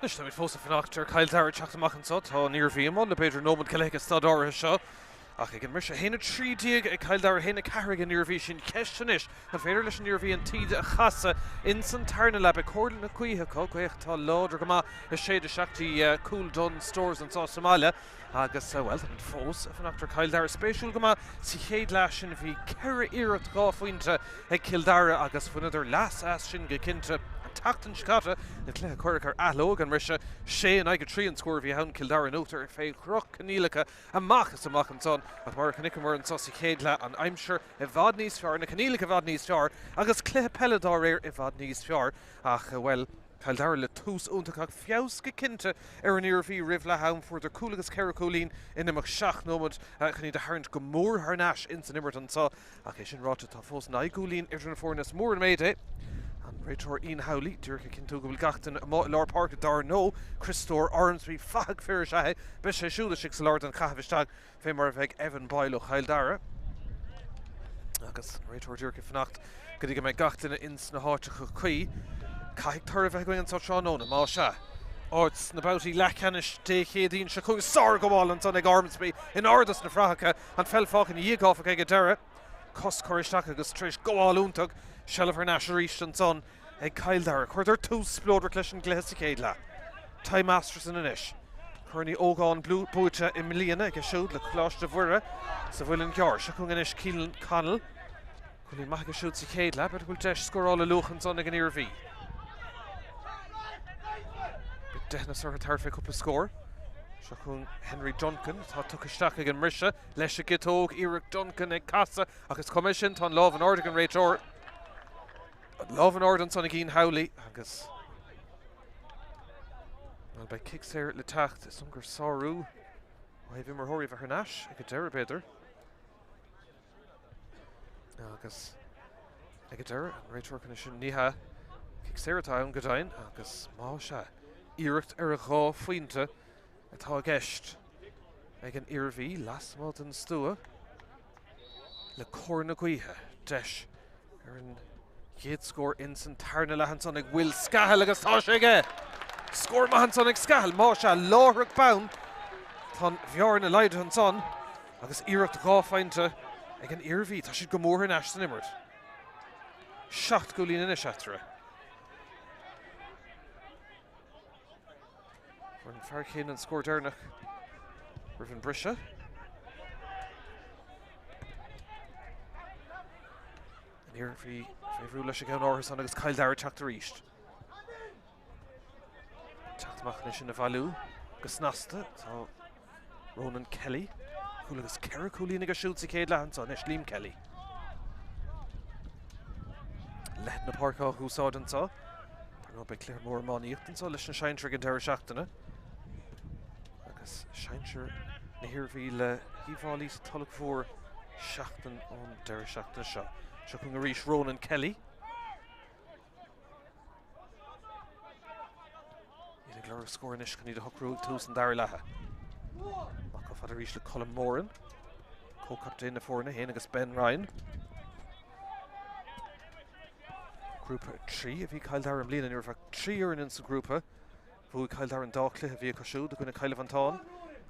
Anois táimid fós ag fanacht ar Chill Dara teacht amach anseo. Tá an Iarmhí i mbun le b'fhéidir nóiméad go leith ag an staid áirithe seo. Ach ag an mbriseadh, 1-13 ag Cill Dara, 1-4 ag an Iarmhí. Sin ceist anois, an féidir leis an Iarmhí an taoide a chasadh ins an tarna leath? Beidh cóir na gaoithe acu, gaoth atá láidir go maith ag séideadh isteach dtí cúl Dunnes Stores anseo sa mbaile. Agus, bhuel, táimid fós ag fanacht ar Chill Dara. Spéisiúil go maith, sa chéad leath sin bhí ceithre iarracht 2 phointe ag Cill Dara agus bhaineadar leas as sin go cinnte. An tseachtain seo caite, an cluiche a cuireadh ar athló ag an mbriseadh, 6 in aghaidh 3 an scór a bhí ann, Cill Dara in uachtar fé dhroch-choinníollacha amach is amach ansan. Ach mar a chonaiceamar anso sa chéad leath, an aimsir i bhfad níos fearr, na coinníollacha i bhfad níos fearr agus cluiche peile dá réir i bhfad níos fearr. Ach, bhuel, Cill Dara le tús iontach ach feabhas go cinnte ar an Iarmhí roimh leath am. Fuaireadar cúl agus ceithre chúilín in imeacht seacht nóiméad chun iad a tharraingt go mór thar n-ais ins an imirt anso. Ach é sin ráite tá fós naoi gcúilín idir na foirne. Is mór an méid é. An réiteoir Ian Howley díreach ag cinntiú go bhfuil gach duine amuigh i lár páirce. Dár ndóigh, Criostóir Ormsby, fathach fir is ea é. Beidh sé siúd istigh sa lár don chaitheamh isteach fé mar a bheidh Evan Boyle ó Chill Dara. Agus an réiteoir díreach ag fanacht go dtí go mbeidh gach duine ins na háiteacha cuí. Caithfidh toradh a bheith againn anso tráthnóna, más ea. Áit sna babhtaí leathcheannais Dé Céadaoin seo chugainn. Sárghabháil ansan ag Ormsby in airde sna fraitheacha. An pheil fágtha ina dhiaidh, áfach, ag an deireadh. Cos curtha isteach agus tar éis gabháil iontach, seilbh thar n-ais arís ansan ag Cill Dara. Chuireadar tús spleodrach leis an gcluiche sa chéad leath. Ty Masterson anois. Corn Uí Ógáin buaite i mbliana aige siúd le Coláiste Mhuire sa Mhuileann gCearr. Seo chugainn anois Keelan Connell. Cúilín maith aige siúd sa chéad leath. B'fhéidir go bhfuil deis scórála luath ansan ag an Iarmhí. Beidh deitheanas orthu tabhairt fé cúpla scór. Seo chugainn Henry Duncan atá tugtha isteach ag an mbriseadh leis an gciotóg. Iarracht Duncan ag casadh ach is cuma é sin, tá an lámh in airde ag an réiteoir. An lámh in airde ansan ag Ian Howley agus bhuel beidh cic saor le teacht. Is dóigh gur sárú ó thaobh imreoirí a bheith thar n-ais ag an deireadh b'fhéidir. Agus ag an deireadh, an réiteoir chun sin ní hea. Cic saor atá ann go deimhin agus más ea, iarracht ar a dhá phointe atá i gceist ag an Iarmhí lasmuigh den stua le cóir na gaoithe. Deis ar an gcéad scór ins an tarna leath ansan ag Will Scahill agus tá sé aige! Scór maith ansan ag Scahill, más ea, láithreach bonn. Tá an bhearna laghdaithe ansan agus iarracht 2 phointe ag an Iarmhí. Tá siad go mór thar n-ais san imirt. 7 gcúilín anois eatarthu. Fuair an fear céanna an scór deireanach roimh an briseadh. An Iarmhí fé bhrú leis an gceann áirithe san agus Cill Dara ag teacht arís. Teacht amach anois ina bhailiú go snasta tá Ronan Kelly. Cúl agus ceithre cúilín aige siúd sa chéad leath anseo anois, Liam Kelly. Leithead na páirce á húsáid anseo. Dar ndóigh beidh cluiche mór iománaíochta anseo leis na sinsir ag an deireadh seachtaine. Agus sinsir na hIarmhí le hUíbh Fhailí sa Tulach Mhór seachtain ón deireadh seachtaine seo. Seo chugainn arís Ronan Kelly. Iad ag lorg scór anois chun iad a shocrú ag tús an dara leatha. Amach chomh fada arís le Colm Moran, comhchaptaen na foirne, féin agus Ben Ryan. Grúpa 3 a bhí Cill Dara i mbliana, ní raibh ach 3 fhoireann ins an ghrúpa. Bhuaigh Cill Dara an dá chluiche a bhí acu siúd, i gcoinne Chill Mhantáin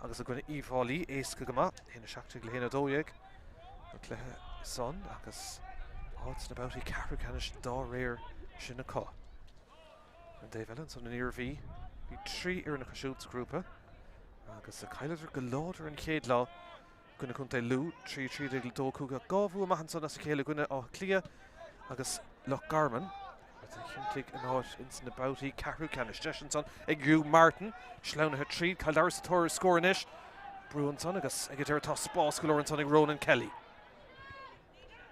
agus i gcoinne Uíbh Fhailí, éasca go maith, 1-17 le 1-12 an cluiche san agus áit sna babhtaí ceathrú ceannais dá réir sin acu. Ar an dtaobh eile ansan an Iarmhí, bhí 3 fhoireann acu siúd sa ghrúpa agus chailleadar go láidir an chéad lá. I gcoinne Chontae Lú, 3 13 le 2 5 ach dhá bhua maith ansan as a chéile i gcoinne Átha Cliath agus Loch Garman, rud a chinntigh a n-áit ins na babhtaí ceathrú ceannais. Deis ansan ag Hugh Martin, sleamhnaithe tríd, Cill Dara sa tóir ar scór anois. Brú ansan agus ag an deireadh tá spás go leor ansan ag Ronan Kelly.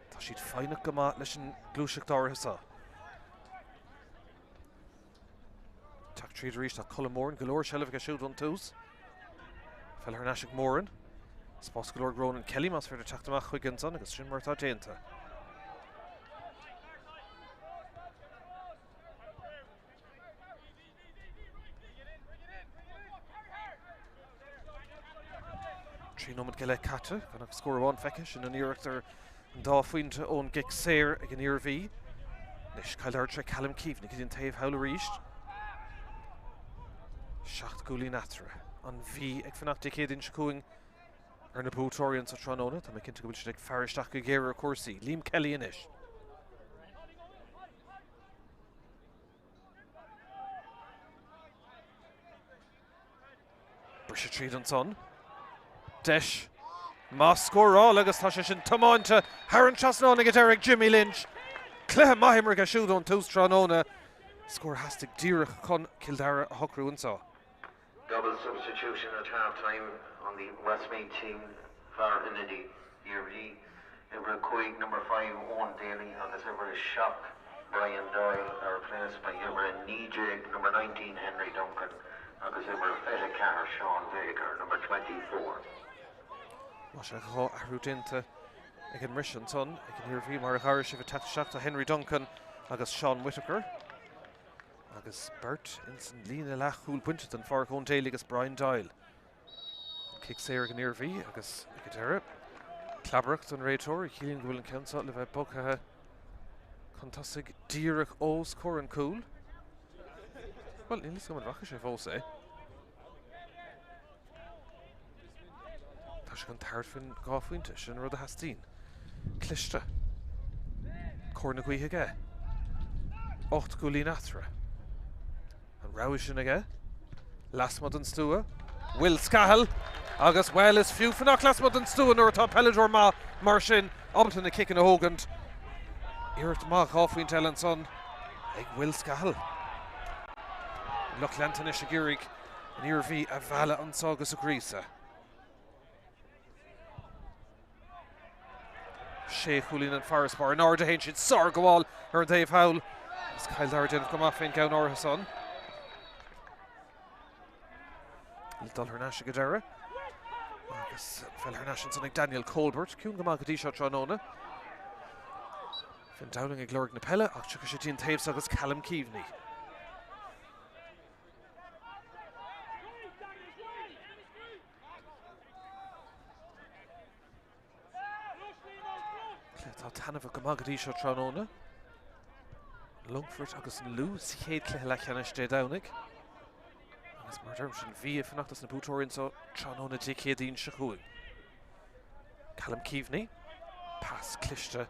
Tá siad foighneach go maith leis an gluaiseacht áirithe seo. Teacht tríd arís tá Colm Moran, go leor seilbh aige siúd ón tús. Peil thar n-ais ag Moran. Spás go leor ag Ronan Kelly más féidir teacht amach chuige ansan agus sin mar atá déanta. 3 nóiméad go leith caite, gan ach scór amháin feicthe, sin an iarracht ar an dá phointe ón gcic saor ag an Iarmhí. Anois Cill Dara tré Callum Keaveney go dtí an taobh thall arís. 7 gcúilín eatarthu. An Mhí ag fanacht Dé Céadaoin seo chugainn ar na buaiteoirí anso tráthnóna. Tá mé cinnte go bhfuil siad ag faire isteach go géar ar chúrsaí. Liam Kelly anois. Briseadh tríd ansan. Deis maith scórála agus tá sé sin tiomáinte thar an trasnán ag an deireadh ag Jimmy Lynch. Cluiche maith imeartha aige siúd ón tús tráthnóna. Scór a theastaigh díreach chun Cill Dara a shocrú anseo. Double substitution at half time on the Westmeath team, Fear Ionaid Iarmhí, Uimhir 5, number 5, Eoin Daly agus uimhir 7, Brian Doyle are replaced by uimhir 19, number 19, Henry Duncan agus uimhir 24, Sean Baker, number 24. Tá sé 2 athrú déanta ag an mbriseadh ansan ag an Iarmhí mar a d'airigh sibh ag teacht isteach tá Henry Duncan agus Sean Whittaker agus beirt ins an líne leathchúil bainte den pháirc Eoin Daly agus Brian Doyle. Cic saor ag an Iarmhí agus ag an deireadh, clabaireacht don réiteoir a chiallaíonn go bhfuil an ceann seo le bheith bogtha chun tosaigh díreach os comhair an cúil. Bhuel, níl fhios agam an bhfaca sé fós é. Tá sé chun tabhairt faoin 2 phointe, sin an rud a theastaíonn. Cliste. Cóir na gaoithe aige. 8 gcúilín eatarthu. An rogha sin aige. Lasmuigh den stua. Will Scahill. Agus, bhuel, is fiú fanacht lasmuigh den stua nuair atá peileadóir maith mar sin ábalta na ciceanna a thógaint. Iarracht maith 2 phointe eile ansan ag Will Scahill. An lucht leanta anois ag iarraidh an Iarmhí a mhealladh anso agus a ghríosadh. Sé chúilín an farasbarr. In airde a théann siad. Sárghabháil ar an taobh thall. Agus Cill Dara ag déanamh go maith fén gceann áirithe san. Le dul thar n-ais ag an deireadh. Agus an pheil thar n-ais ansan ag Daniel Colbert. Ciúin go maith go dtí seo tráthnóna. Finn Dowling ag lorg na peile ach tiocfaidh sé dtí an taobh so agus Callum Keaveney. Cluiche atá taitneamhach go maith go dtí seo tráthnóna. Longfort agus an Lú sa chéad chluiche leathcheannais Dé Domhnaigh. Agus mar a deirim sin an Mhí ag fanacht dos na buaiteoirí anseo tráthnóna Dé Céadaoin seo chugainn. Callum Keaveney, pas cliste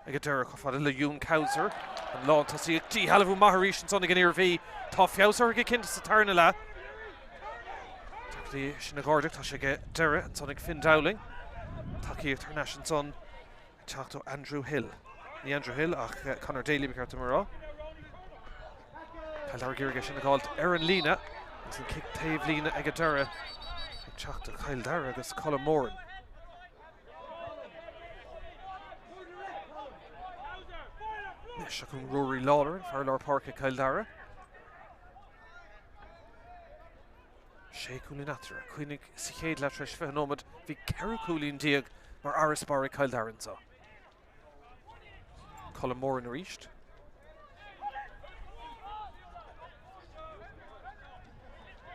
ag an deireadh chomh fada le Ewan Cowser, an lántosaí ag díshealbhú maith arís ansan ag an Iarmhí. Tá feabhas orthu go cinnte sa tarna leath. Deacrachtaí sin a ghairdeach, tá sé ag deireadh ansan ag Finn Dowling. Tacaíocht thar n-ais ansan ag teacht ó Andrew Hill. Ní Andrew Hill ach Conor Daly ba cheart dom a rá. Cill Dara ag iarraidh é sin a dh'fháilt ar an líne agus an cic taobh líne ag an deireadh ag teacht do Chill Dara agus Colm Moran. Anois seo chugainn Rory Lawlor, an fear lár páirce Cill Dara. Sé cúilín eatarthu. Cuimhnigh sa chéad leath tar éis 20 nóiméad bhí 14 cúilín mar fharasbarr ag Cill Dara anseo. Colm Moran arís.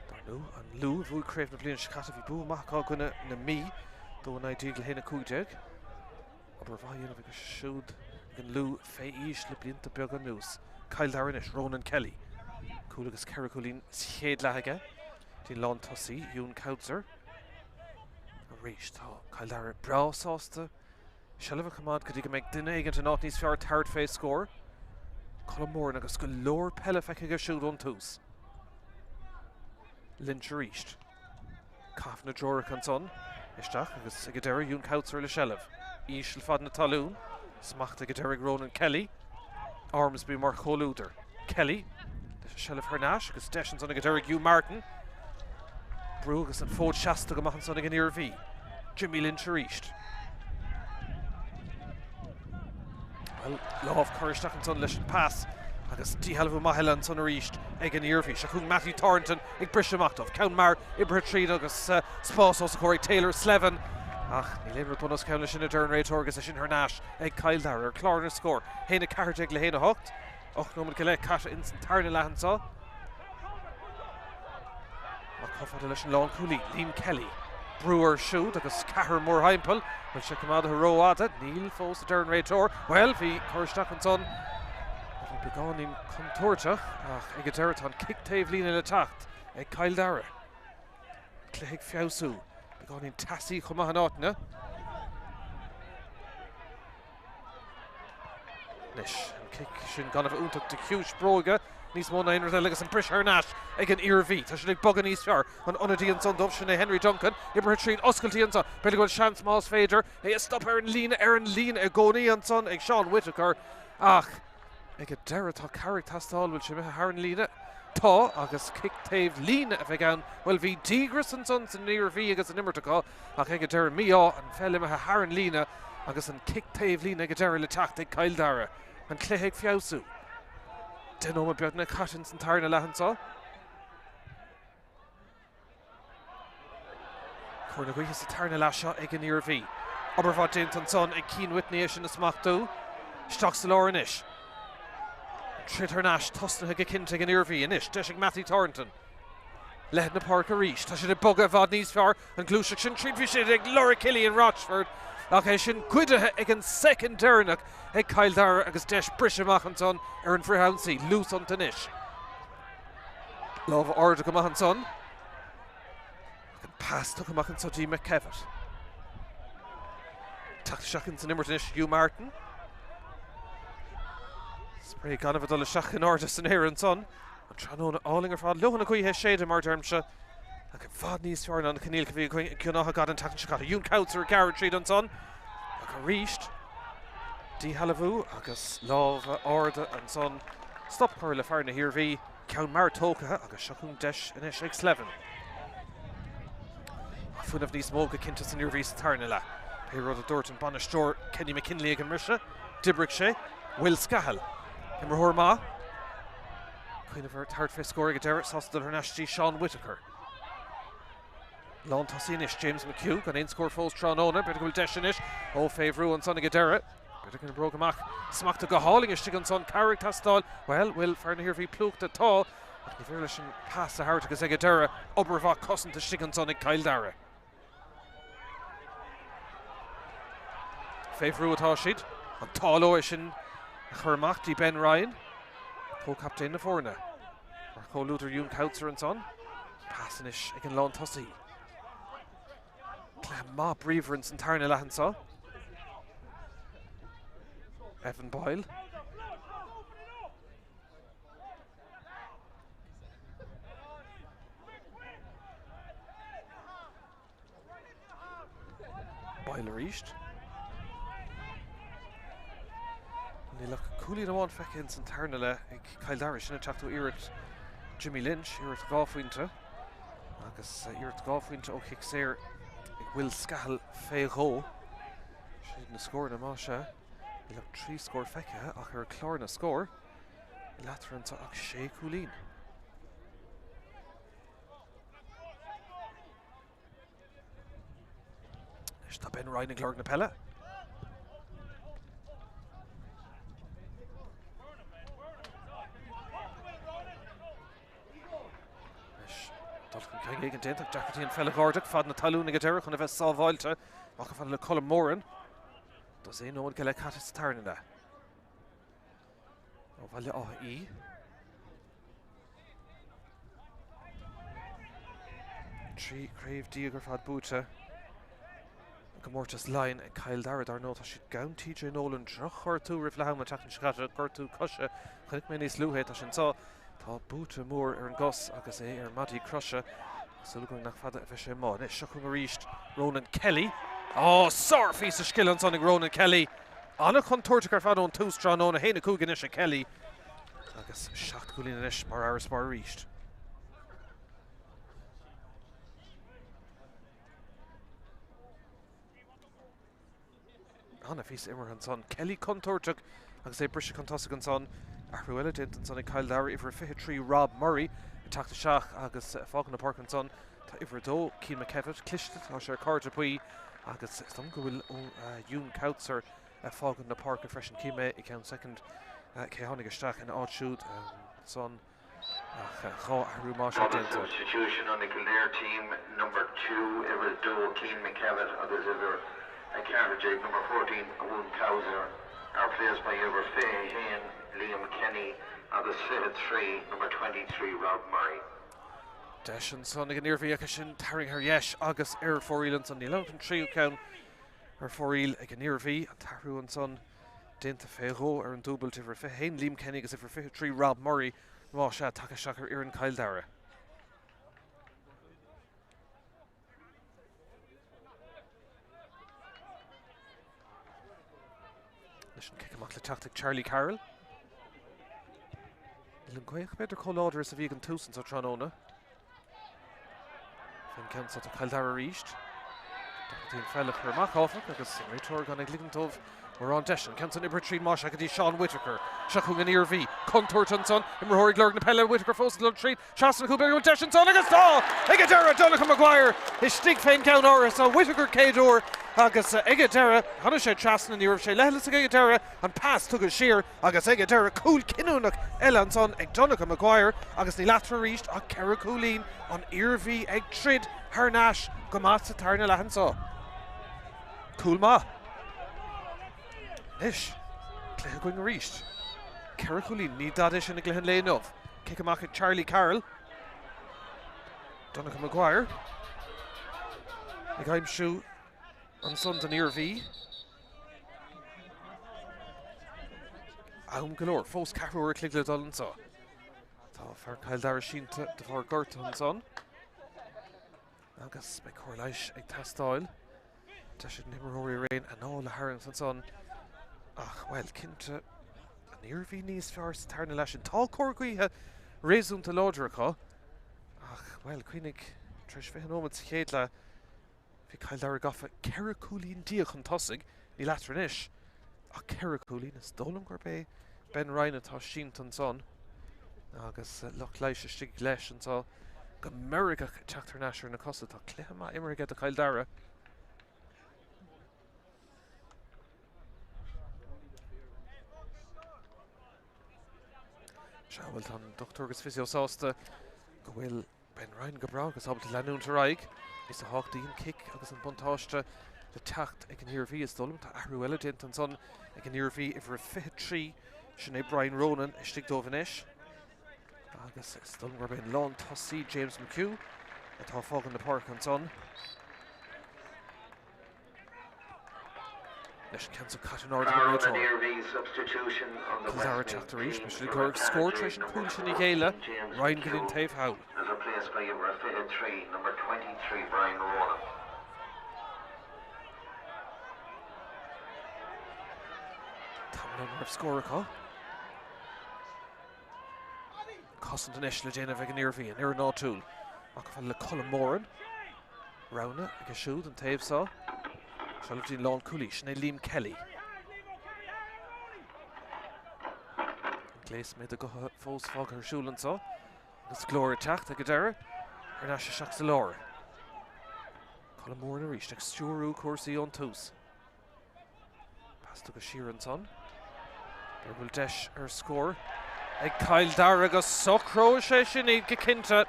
Dar ndóigh, an Lú a bhuaigh craobh na bliana seo caite, bhí bua maith acu i gcoinne na Mí, 2-19 le 1-15. Obair mhaith á dhéanamh acu siúd ag an Lú fé aois le blianta beaga anuas. Cill Dara anois, Ronan Kelly. Cúl agus ceithre chúilín sa chéad leath aige. Dtí'n lántosaí, Ewan Coutser. Arís, tá Cill Dara breá sásta Seilbh a choimeád go dtí go mbeidh duine éigint in áit níos fearr tabhairt fé scór. Colm Moran agus go leor peile feicthe aige siúd ón tús. Lynch arís. Caitheamh na dtreoracha ansan isteach agus ag an deireadh Ewan Coutser le seilbh. Íseal fad na talún. Smacht ag an deireadh ag Ronan Kelly. Ormsby mar chomhluadar. Kelly leis an seilbh thar n-ais agus deis ansan ag an deireadh ag Hugh Martin. Brú agus an fód seasta go maith ansan ag an Iarmhí. Jimmy Lynch arís. Bhuel, lámh curtha isteach ansan leis an pas agus díshealbhú maith eile ansan arís ag an Iarmhí. Seo chugainn Matthew Thornton ag briseadh amach dóibh. Ceann mear oibrithe tríd agus spás os a chomhair ag Taylor Slevin. Ach níl aon rud bunoscionn leis sin a deir an réiteoir agus é sin thar n-ais ag Cill Dara ar chlár na scór. 1-14 le 1-8. 8 nóiméad go leith caite ins an tarna leath anseo. Ach chomh fada leis an lánchúlaí, Liam Kelly. Brú air siúd agus ceathrar mórthimpeall. Bhfuil sé coimeádaithe rófhada? Níl fós, a deir an réiteoir. Bhuel, bhí cur isteach ansan a bhí beagáinín contúirteach ach ag an deireadh tá an cic taobh líne le teacht. ag Cill Dara. Cluiche ag feabhsú. Beagáinín teasaí chomh maith in áiteanna. Anois, an cic sin gan a bheith iontach de chiumhais bróige níos mó ná aon rud eile agus an briseadh thar n-ais ag an Iarmhí. Tá siad ag bogadh níos fearr. An ionadaí ansan dóibh, sin é Henry Duncan, oibrithe tríd, oscailtí ansan. B'fhéidir go bhfuil seans más féidir é a stop ar an líne, ar an líne i gcónaí ansan ag Seán Whitaker ach ag an deireadh tá cabhair ag teastáil, bhfuil sé imithe thar an líne? Tá, agus cic taobh líne a bheidh ann. Bhuel, bhí díograis ansan san Iarmhí agus an imirt acu ach ag an deireadh mí-ádh, an pheil imithe thar an líne agus an cic taobh líne ag an deireadh le teacht ag Cill Dara. An cluiche ag feabhsú. 10 nóiméad beagnach caite ins an tarna leath anso. Cóir na gaoithe sa tarna leath seo ag an Iarmhí. Obair mhaith déanta ansan ag Cian Whitney é sin a smachtú. Isteach sa lár anois. An troid thar n-ais tosnaithe go cinnte ag an Iarmhí anois. Deis ag Mattie Thornton. Leithead na páirce arís. Tá siad ag bogadh i bhfad níos fearr. An ghluaiseacht sin tríd bhí sé ag lorg Cillian Rochford ach é sin goidte ag an soicind deireanach ag Cill Dara agus deis briseadh amach ansan ar an bhfrithionsaí. Luas iontu anois. Lámha arda go maith ansan. Ach an pas tugtha amach anso dtí McKevitt. Teacht isteach ins an imirt anois Hugh Martin. Spré gainimh ag dul isteach in airde san aer ansan. An tráthnóna álainn ar fad. Leoithne na gaoithe ag séideadh mar deirimse. Ach i bhfad níos fearr ná na coinníollacha a bhí againn i gCionn Átha Gad an tseachtain seo caite. Ewan Coutts ar gearradh tríd ansan. Ach arís díshealbhú agus lámha arda ansan. Stop curtha le fear na hIarmhí. Ceann mear tógtha agus seo chugainn deis anois ag Slevin. Fuinneamh níos mó go cinnte san Iarmhí sa tarna leath. Pé rud a dúirt an bainisteoir Kenny McKinley ag an mbriseadh, d'oibrigh sé. Will Scahill, imreoir maith. Cuimhneamh ar tabhairt fé scór ag an deireadh, sásta dul thar n-ais dtí Seán Whitaker. Lántosaí anois, James McHugh, gan aon scór fós tráthnóna, b'fhéidir go bhfuil deis anois ó fé bhrú ansan ag an deireadh. B'fhéidir go n-oibreoidh amach. Smachta go hálainn istigh ansan, cabhair ag teastáil. Bhuel, bhfuil fear na hIarmhí plúchta? Tá, ach ní féidir leis an pas a thabhairt agus ag an deireadh, obair mhaith cosanta istigh ansan ag Cill Dara. Fé bhrú atá siad. An t-ádh leo é sin a chur amach dtí Ben Ryan, comhchaptaen na foirne. Mar chomhluadar Ewan Coutser ansan. Pas anois ag an lántosaí. Cluiche maith bríomhar ins an tarna leath anso. Evan Boyle. Boyle arís. Níl ach cúilín amháin feicthe ins an tarna leath ag Cill Dara, sin ag teacht ó iarracht Jimmy Lynch, iarracht 2 phointe agus iarracht 2 phointe ó chic saor ag Will Scahill fé dhó. Sin na scóranna más ea. Níl ach 3 scór feicthe ach ar chlár na scór, níl eatarthu anseo ach 6 cúilín. Anois tá Ben Ryan ag lorg na peile. Anois dul chun cinn éigin déanta ach deacrachtaí an pheil a dh'ardach fad na talún ag an deireadh chun a bheith sábháilte. Amach chomh fada le Colm Moran. Dosaen nóiméad go leith caite sa tarna leath. Ó Bhaile Átha Í. 13 craobh ar fad buaite i gcomórtas Laighean ag Cill Dara. Dar ndóigh tá siad gan TJ Nolan drochghortú roimh leath ama an tseachtain seo caite, gortú coise. Chonaic mé níos luaithe é, tá sé anseo. Tá buta mór ar an gcos agus é ar maidí croise. Súil againn nach fada a bheidh sé amuigh. Anois, seo chugainn arís Ronan Kelly. Á, sárphíosa scile ansan ag Ronan Kelly. An-chontúirteach ar fad ón tús tráthnóna. 1-5 anois ag Kelly agus 7 gcúilín anois mar fharasbarr arís. An-phíosa imeartha ansan. Kelly contúirteach agus é ag briseadh chun tosaigh ansan. Athrú eile déanta ansan ag Cill Dara, uimhir 23 Rob Murray ag teacht isteach agus ag fágáil na páirce ansan. Tá uimhir 2 Cian McKevitt cliste, tá sé ar cárta buí agus is dóigh go bhfuil Ewan Coutser ag fágáil na páirce freisin. Cífidh mé i gceann soicind cé tháinig isteach ina áit siúd ansan. Ach 2 athrú más ea déanta. Substitution on the Kildare team, number 2, uimhir 2, Cian McKevitt agus uimhir 14, number 14, Eoin Cowser, are replaced by uimhir 21, Liam Kenny agus 23, number 23, Rob Murray. Deis ansan ag an Iarmhí ach é sin tarraingthe ar dheis agus ar fóraoil ansan. Níl ann ach an tríú ceann ar fóraoil ag an Iarmhí. An t-athrú ansan déanta fé dhó ar an dúbailt, uimhir 21 Liam Kenny agus uimhir 23 Rob Murray, más ea, tagtha isteach ar fhoireann Chill Dara. Leis an cic amach le teacht ag Charlie Carroll. Níl an ghaoth b'fhéidir chomh láidir is a bhí ag an tús anseo tráthnóna. Fén gceann seo tá Cill Dara arís. Deacrachtaí an pheil a chur amach áfach agus an réiteoir gan ag ligean dóibh mórán deiseanna. An ceann san uimhir 3 más ea go dtí Seán Whitaker. Seo chugainn an Iarmhí. Contúirt ansan. Imreoir ag lorg na peile. Whitaker fós ag dul tríd. Trasna an chúil, b'fhéidir go bhfuil deis ansan agus tá! Ag an deireadh, Donncha Maguire istigh fén gceann áirithe so, Whitaker chéad uair agus ag an deireadh, tháinig sé trasna, ní raibh sé leithleasach ag an deireadh, an pas tugtha siar agus ag an deireadh, cúl cinniúnach eile ansan ag Donncha Maguire agus níl eatarthu arís ach ceithre chúilín, an Iarmhí ag troid thar n-ais go maith sa tarna leath anso. Cúl maith. Anois, cluiche againn arís. Ceithre chúilín, ní dada é sin i gcluiche an lae inniu. Cic amach ag Charlie Carroll. Donncha Maguire ag aimsiú ansan don Iarmhí. Am go leor, fós ceathrú uair a chloig le dul anseo. Tá fear Chill Dara sínte de bharr gortaithe ansan. Agus beidh cóir leighis ag teastáil. Deis ag na himreoirí araon anáil a tharraingt ansan. Ach, bhuel, cinnte, an Iarmhí níos fearr sa tarna leath sin. Tá cóir gaoithe réasúnta láidir acu. Ach, bhuel, cuimhnigh, tar éis 20 nóiméad sa chéad leath, bhí Cill Dara gafa 14 cúilín chun tosaigh. Níl eatarthu anois ach ceithre chúilín. Is dóigh liom gurb é Ben Ryan atá sínte ansan agus lucht leighis istigh leis anseo go meirgeach ag teacht thar n-ais ar na cosa. Tá cluiche maith imeartha aige do Chill Dara. Sea, bhuel tá an dochtúir agus physio sásta go bhfuil Ben Ryan go breá agus ábalta leanúint ar aghaidh. Níos tábhachtaí an cic agus an buntáiste le teacht ag an Iarmhí is dóigh liom. Tá athrú eile déanta ansan ag an Iarmhí, uimhir 23, sin é Brian Ronan istigh dóibh anois. Agus is dóigh liom gurb é an lántosaí James McHugh atá ag fágáil na páirce ansan. Leis an ceann seo caite in airde ag an réiteoir. Cill Dara ag teacht arís, beidh siad ag lorg scór tar éis an cúl sin a ghéilleadh. Ryan go dtí an taobh thall. Tamall ann a raibh scór acu. Cosaint anois le déanamh ag an Iarmhí, an fhoireann áitiúil. Amach chomh fada le Colm Moran. Rogha aige siúd an taobh seo. Seo go dtí an lánchúlaí, sin é Liam Kelly. An gléas méadaithe gutha fós fágtha ar siúl anseo. Agus glór ag teacht ag an deireadh. Thar n-ais isteach sa lár. Colm Moran arís ag stiúrú cúrsaí ón tús. Pas tugtha siar ansan. B'fhéidir go bhfuil deis ar scór ag Cill Dara agus socróidh sé sin iad go cinnte.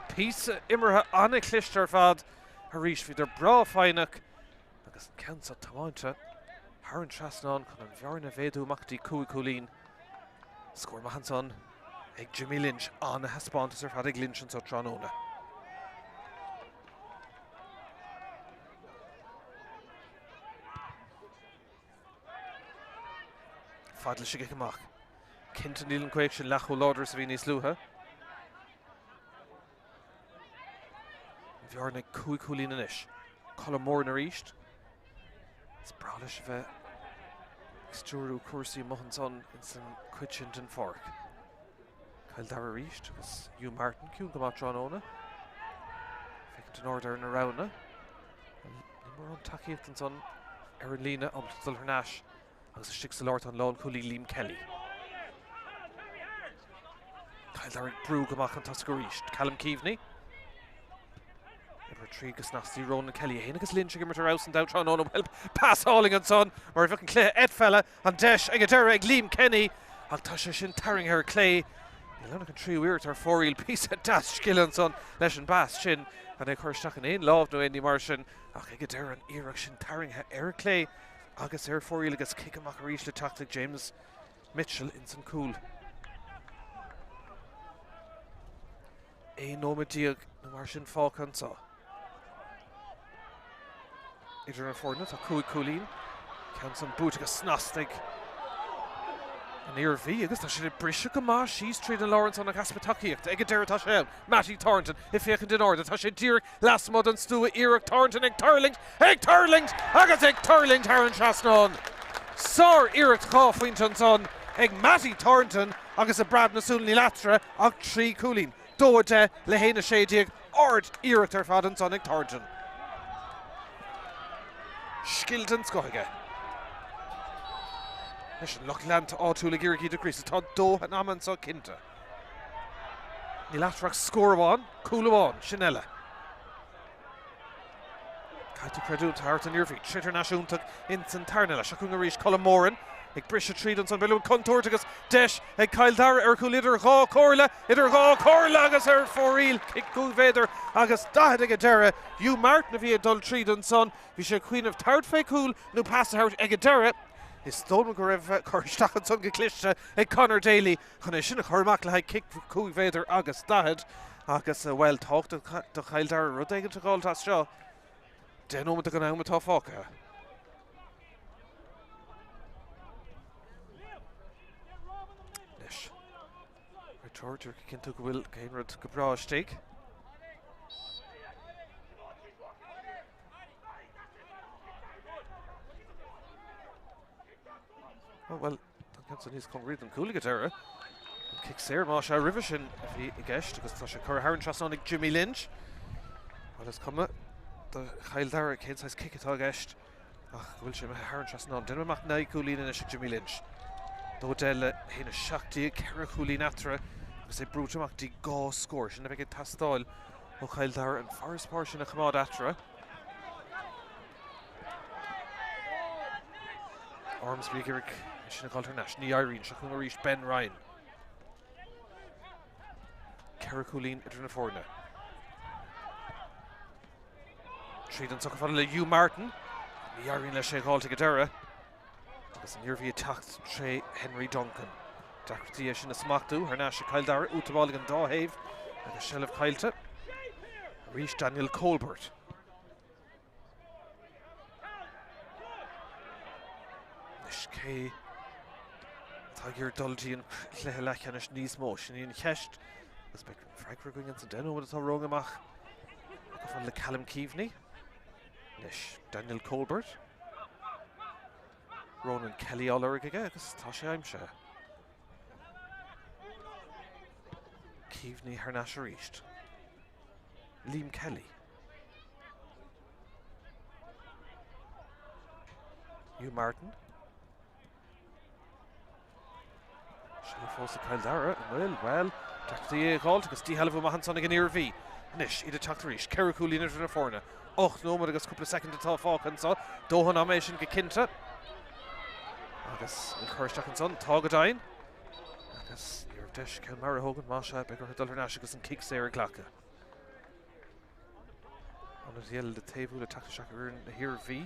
Píosa imeartha an-chliste ar fad arís. Bhíodar breá foighneach agus an ceann seo tiomáinte thar an trasnán chun an bhearna a mhéadú amach go dtí 5 chúilín. Scór maith ansan ag Jimmy Lynch. An-thaispeántas ar fad ag Lynch anseo tráthnóna. Fad leis an gcic amach. Cinnte níl an ghaoth sin leath chomh láidir is a bhí níos luaithe. An bhearna ag 5 chúilín anois. Colm Moran arís. Is breá leis a bheith ag stiúrú cúrsaí amuigh ansan ins an chuid sin den pháirc. Cill Dara arís agus Hugh Martin ciúin go maith tráthnóna. Féachaint in airde ar na roghanna. Níl mórán tacaíocht ansan ar an líne ábalta dul thar n-ais agus istigh sa lár tá an lánchúlaí Liam Kelly. Cill Dara ag brú go maith chun tosaigh arís. Callum Keaveney. Uimhir 3 go snasta go dtí Ronan Kelly é féin agus Lynch ag imirt ar fheabhas an domhan tráthnóna. Bhuel, pas álainn ansan mar a bheadh an cluiche eitpheile. An deis ag an deireadh ag Liam Kenny ach tá sé sin tarraingthe ar clé. Níl ann ach an tríú iarracht ar fóraoil. Píosa deas scile ansan leis an bpas sin gan é a chur isteach in aon lámh nó aon ní mar sin ach ag an deireadh an iarracht sin tarraingthe ar clé agus ar fóraoil agus cic amach arís le teacht ag James Mitchell ins an cúl. 11 nóiméad nó mar sin fágtha anseo. Idir na foirne tá 5 cúilín, ceann san buaite go snasta ag an Iarmhí agus tá siad ag briseadh go maith síos tríd an lár ansan ach easpa tacaíochta. Ag an deireadh tá sé ann, Mattie Thornton ag féachaint in airde, tá sé díreach lasmuigh den stua, iarracht Thornton ag tuirlingt, ag tuirlingt agus ag tuirlingt thar an trasnán. Sár-iarracht 2 phointe ansan ag Mattie Thornton agus i bpreab na súl níl eatarthu ach 3 chúilín. 2, 10 le 1, 16, ard iarracht ar fad ansan ag Thornton. Scil den scoth aige. Leis an lucht leanta áitiúil ag iarraidh iad a ghríosadh, tá dóthain ama anseo cinnte. Níl eatarthu ach scór amháin, cúl amháin, sin eile. Caithfidh tú creidiúint a thabhairt don Iarmhí, troid idirnáisiúnta ins an tarna leath. Seo chugainn arís Colm Moran ag briseadh tríd ansan. B'fhéidir contúirt agus deis ag Cill Dara ar chúl idir dhá chomhairle, idir dhá chomhairle agus ar fóraoil, cic 5 mhéadar agus 40 ag an deireadh. Hugh Martin a bhí ag dul tríd ansan. Bhí sé ag cuimhneamh tabhairt fé chúl nó pas a thabhairt ag an deireadh. Is dóigh liom go raibh cur isteach ansan go cliste ag Conor Daly chun é sin a chur amach le haghaidh cic 5 mhéadar agus 40 agus, bhuel, tábhachtach do Chill Dara rud éigin a dh'fháilt as seo. 10 nóiméad den am atá fágtha. Anois, réiteoir ag cinntiú go bhfuil aon rud go breá istigh. Oh, well, Tá an ceann san níos cóngaraí don chúl ag an deireadh. An cic saor, más ea, roimhe sin a bhí i gceist agus tá sé curtha thar an trasnán ag Jimmy Lynch. Bhuel, is cuma do Chill Dara cén saghas cic atá i gceist ach go bhfuil sé imithe thar an trasnán. Déanamh amach 9 gcúilín anois ag Jimmy Lynch. 2 10 le 1 17, 4 chúilín eatarthu agus é brúite amach dtí 2 scór. Sin a bheidh ag teastáil ó Chill Dara an farasbarr sin a choimeád eatarthu. Ormsby ag iarraidh é sin a dhul thar n-ais. Ní éiríonn. Seo chugainn arís Ben Ryan. 4 chúilín idir na foirne. Tríd an soc fada le Hugh Martin. Ní éiríonn leis é a dh'fháilt ag an deireadh. Agus an Iarmhí ag teacht tré Henry Duncan. Deacrachtaí é sin a smachtú. Thar n-ais ag Cill Dara. Útamáil ag an dá thaobh agus seilbh caillte. Arís Daniel Colbert. Anois cé atá ag iarraidh dul dtí an cluiche leathcheannais níos mó? Sin í an cheist agus beidh an freagra againn ins an 10 nóiméad atá romhainn amach. Chomh fada le Callum Keaveney. Anois Daniel Colbert. Ronan Kelly á lorg aige agus tá sé aimsithe. Keaveney thar n-ais arís. Liam Kelly. Hugh Martin. Seilbh fós ag Cill Dara, an bhfuil? Bhuel, deacrachtaí é a dh'fháilt agus díshealbhú maith ansan ag an Iarmhí. Anois, iad ag teacht arís. 4 chúilín idir na foirne. 8 nóiméad agus cúpla soicind atá fágtha anseo. Dóthain ama é sin go cinnte. Agus an cur isteach ansan, tá go deimhin. Agus ní raibh deis ceann mara a thógaint, más ea, beidh orthu dul thar n-ais agus an cic saor a ghlacadh. Ionadaí eile le taobhú le teacht isteach ar fhoireann na hIarmhí.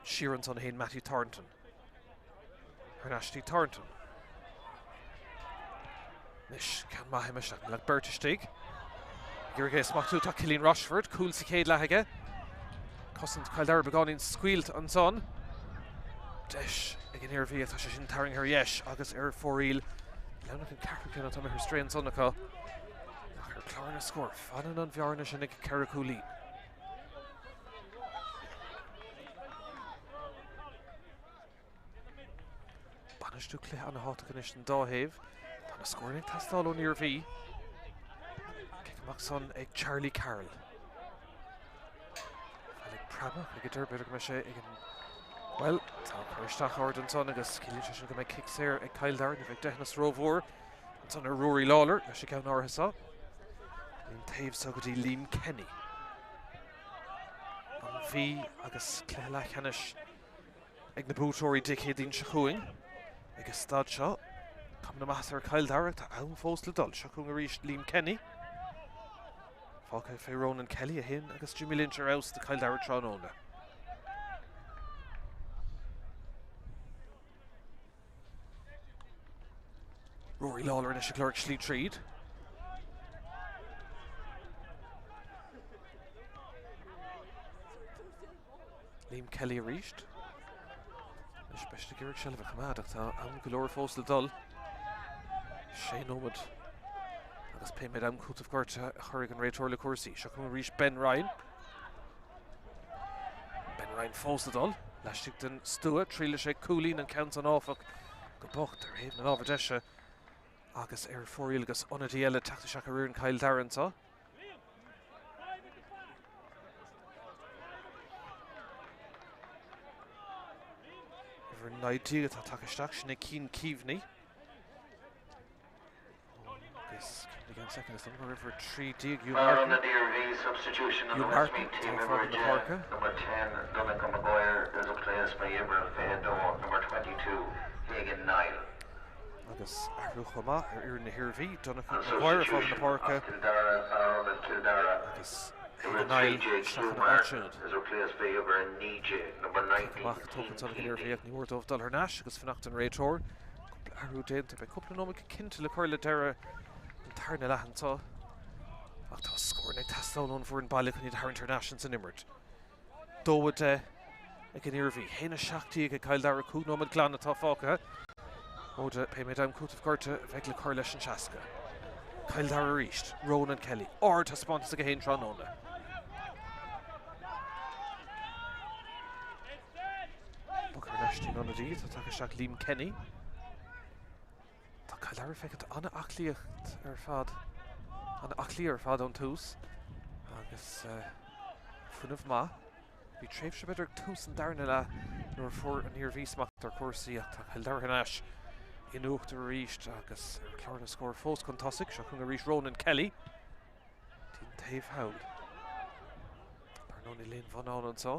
Siar ansan a théann Mattie Thornton. Thar n-ais dtí Thornton. Anois, ceann maith imithe isteach. Níl ach beirt istigh. Ag iarraidh é a smachtú tá Cillian Rochford, cúl sa chéad leath aige. Cosaint Chill Dara beagáinín scaoilte ansan. Deis ag an Iarmhí tá sé sin tarraingthe ar dheis agus ar fóraoil. Leanfadh an ceathrú ceann atá imithe ar strae ansan acu. Ach ar chlár na scór, fanann an bhearna sin ag 4 cúilín. Bainistiú cluiche ana-thábhachtach anois don dá thaobh. Tá na scóranna ag teastáil ón Iarmhí. Cic amach san ag Charlie Carroll. Fáil ag preabadh ag an deireadh, b'fhéidir go mbeidh sé ag an Bhuel, tá cur isteach ard ansan agus ciallaíonn sé sin go mbeidh cic saor ag Cill Dara. Ní bheidh deithneas rómhór ansan ar Ruairí Lawlor leis an gceann áirithe seo. An taobh seo go dtí Liam Kenny. An Mhí agus cluiche leathcheannais ag na buaiteoirí Dé Céadaoin seo chugainn ag an staid seo. Cuma na maitheasa ar Chill Dara, tá am fós le dul. Seo chugainn arís Liam Kenny. Fágtha fé Ronan Kelly a haon agus Jimmy Lynch ar fheabhas do Chill Dara tráthnóna. Rory Lawlor anois ag lorg slí tríd. Liam Kelly arís. Anois beidh siad ag iarraidh seilbh a choimeád ach tá am go leor fós le dul. Sé nóiméad agus pé méid am cúitimh gortaithe a chuirfidh an réiteoir le cúrsaí. Seo chugainn arís Ben Ryan. Ben Ryan fós ag dul laistigh den stua, triailfidh sé cúilín an ceann san áfach go bocht ar thaobh na láimhe deise agus ar fóraoil agus ionadaí eile teacht isteach ar fhoireann Chill Dara anseo. Uimhir 19 atá tagtha isteach, sin é Cian Keaveney. Agus again second is number uimhir 13 Hugh Martin. Hugh Martin atá ag fágáil na páirce. Number 10 Donncha Maguire is replaced by uimhir 22 number 22 Hagan Niall. Agus athrú chomh maith ar fhoireann na hIarmhí, Donncha Maguire ag fágáil na páirce agus Hagan Niall isteach ina áit siúd. Cic amach tógtha ansan ag an Iarmhí ach ní mór dóibh dul thar n-ais agus fanacht don réiteoir. Cúpla athrú déanta, beidh cúpla nóiméad go cinnte le cur le deireadh an tarna leath anseo. Ach tá scóranna ag teastáil ón bhfoireann baile chun iad a tharraingt thar n-ais ins an imirt. 2, 10 ag an Iarmhí, 1, 17 ag Cill Dara, 5 nóiméad glan atá fágtha. Móide pé méid am cúitimh gortaithe a bheidh le cur leis an 60. Cill Dara arís, Ronan Kelly, ardthaispeántas aige féin tráthnóna. Bogtha thar n-ais dtí'n ionadaí atá tagtha isteach Liam Kenny. Tá Cill Dara feicthe an-aclaíocht ar fad, an-aclaí ar fad ón tús agus fuinneamh maith. Bhí tréimhse b'fhéidir ag tús an darna leath nuair a fuair an Iarmhí smacht ar chúrsaí ach tá Cill Dara thar n-ais in uachtar arís agus ar chlár na scór fós chun tosaigh. Seo chugainn arís Ronan Kelly. Dtí'n taobh thall. Dar ndóigh níl aon bhonnán anseo.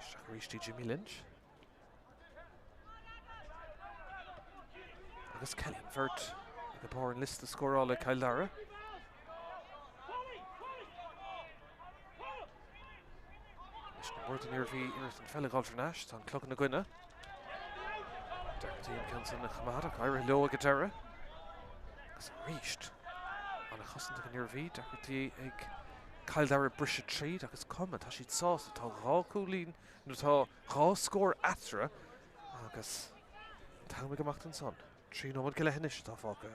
Isteach arís dtí Jimmy Lynch. Agus Kelly an bheirt ag barr an liosta scórála ag Cill Dara. Anois ní mór don Iarmhí iarracht an pheil a dh'fháilt thar n-ais, tá an clog ina gcoinne. Deacrachtaí an ceann san a choimeád ach éirithe leo ag an deireadh. Agus arís, an-chosaint ag an Iarmhí, deacrachtaí ag Cill Dara briseadh tríd ach is cuma, tá siad sásta, tá dhá chúilín, nó tá dhá scór eatarthu agus an t-am ag imeacht ansan. 3 nóiméad go leith anois atá fágtha.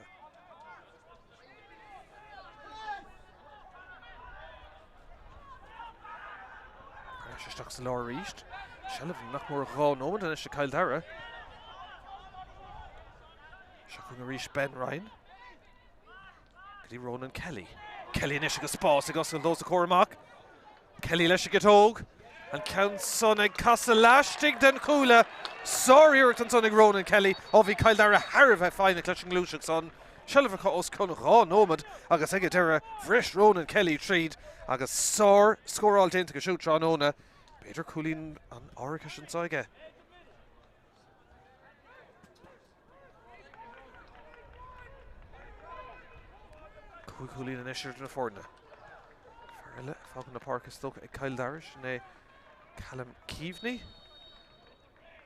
Ar ais isteach sa lár arís. Seilbh nach mór 2 nóiméad anois ag Cill Dara. Seo chugainn arís Ben Ryan. Go dtí Ronan Kelly. Kelly anois agus spás ag oscailt os a chomhair amach. Kelly leis an gciotóg. An ceann san ag casadh laistigh den chuaille. Sár-iarracht ansan ag Ronan Kelly. Ó bhí Cill Dara thar a bheith foighneach leis an ngluaiseacht san. Seilbh acu os cionn 2 nóiméad agus ag an deireadh bhris Ronan Kelly tríd agus sár-scóráil déanta aige siúd tráthnóna. B'fhéidir cúilín an árachais anso aige. Cúig chúilín anois idir na foirne. Fear eile ag fágáil na páirce is dócha ag Cill Dara, sin é Callum Keaveney.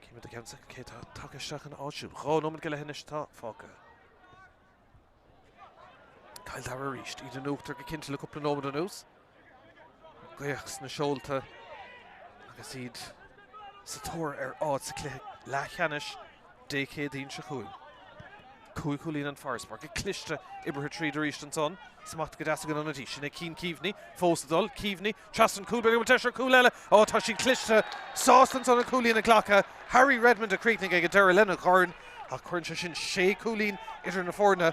Címid i gceann soicind cé atá tagtha isteach ina áit siúd. 2 nóiméad go leith anois atá fágtha. Cill Dara arís, iad in uachtar go cinnte le cúpla nóiméad anuas. Gaoth sna seolta agus iad sa tóir ar áit sa chluiche leathcheannais Dé Céadaoin seo chugainn. Cúig chúilín an farasbarr. Go cliste oibrithe tríd arís ansan. Smacht go deas ag an ionadaí. Sin é Cian Keaveney. Fós ag dul. Keaveney. Trasna an cúl. B'fhéidir go bhfuil deis ar chúl eile. Ó, tá siad cliste. Sásta ansan an cúilín a ghlacadh. Harry Redmond a chríochnaigh ag an deireadh lena dhorn. Ach cuireann sé sin sé chúilín idir na foirne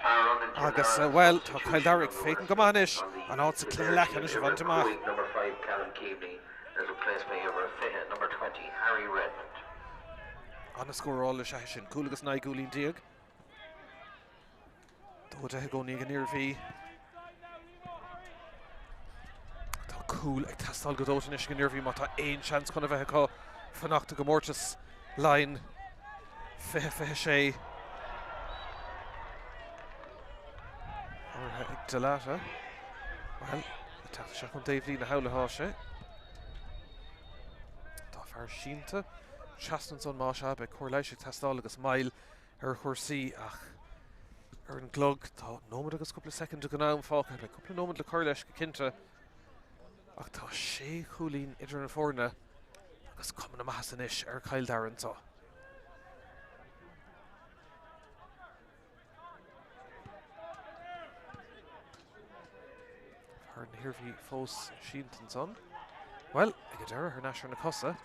agus, bhuel, tá Cill Dara ag féachaint go maith anois an áit sa chluiche leathcheannais a bhaint amach. An-scóráil is ea é sin, cúl agus 19 gcúilín. 2-10 i gcónaí ag an Iarmhí. Tá cúl ag teastáil go dóite anois ag an Iarmhí má tá aon seans chun a bheith acu fanacht i gcomórtas Laighean 2026. Urraithe ag Dalata. Bhuel, ag teacht isteach ón dtaobhlíne thall atá sé. Tá fear. fear sínte trasna ansan más ea, beidh cóir leighis ag teastáil agus moill ar chúrsaí ach ar an gclog tá nóiméad agus cúpla soicind den am fágtha, beidh cúpla nóiméad le cur leis go cinnte ach tá sé chúilín idir na foirne agus cuma na maitheasa anois ar Chill Dara anseo. Fear na hIarmhí fós sínte ansan. Bhuel, ag an deireadh, thar n-ais ar na cosa.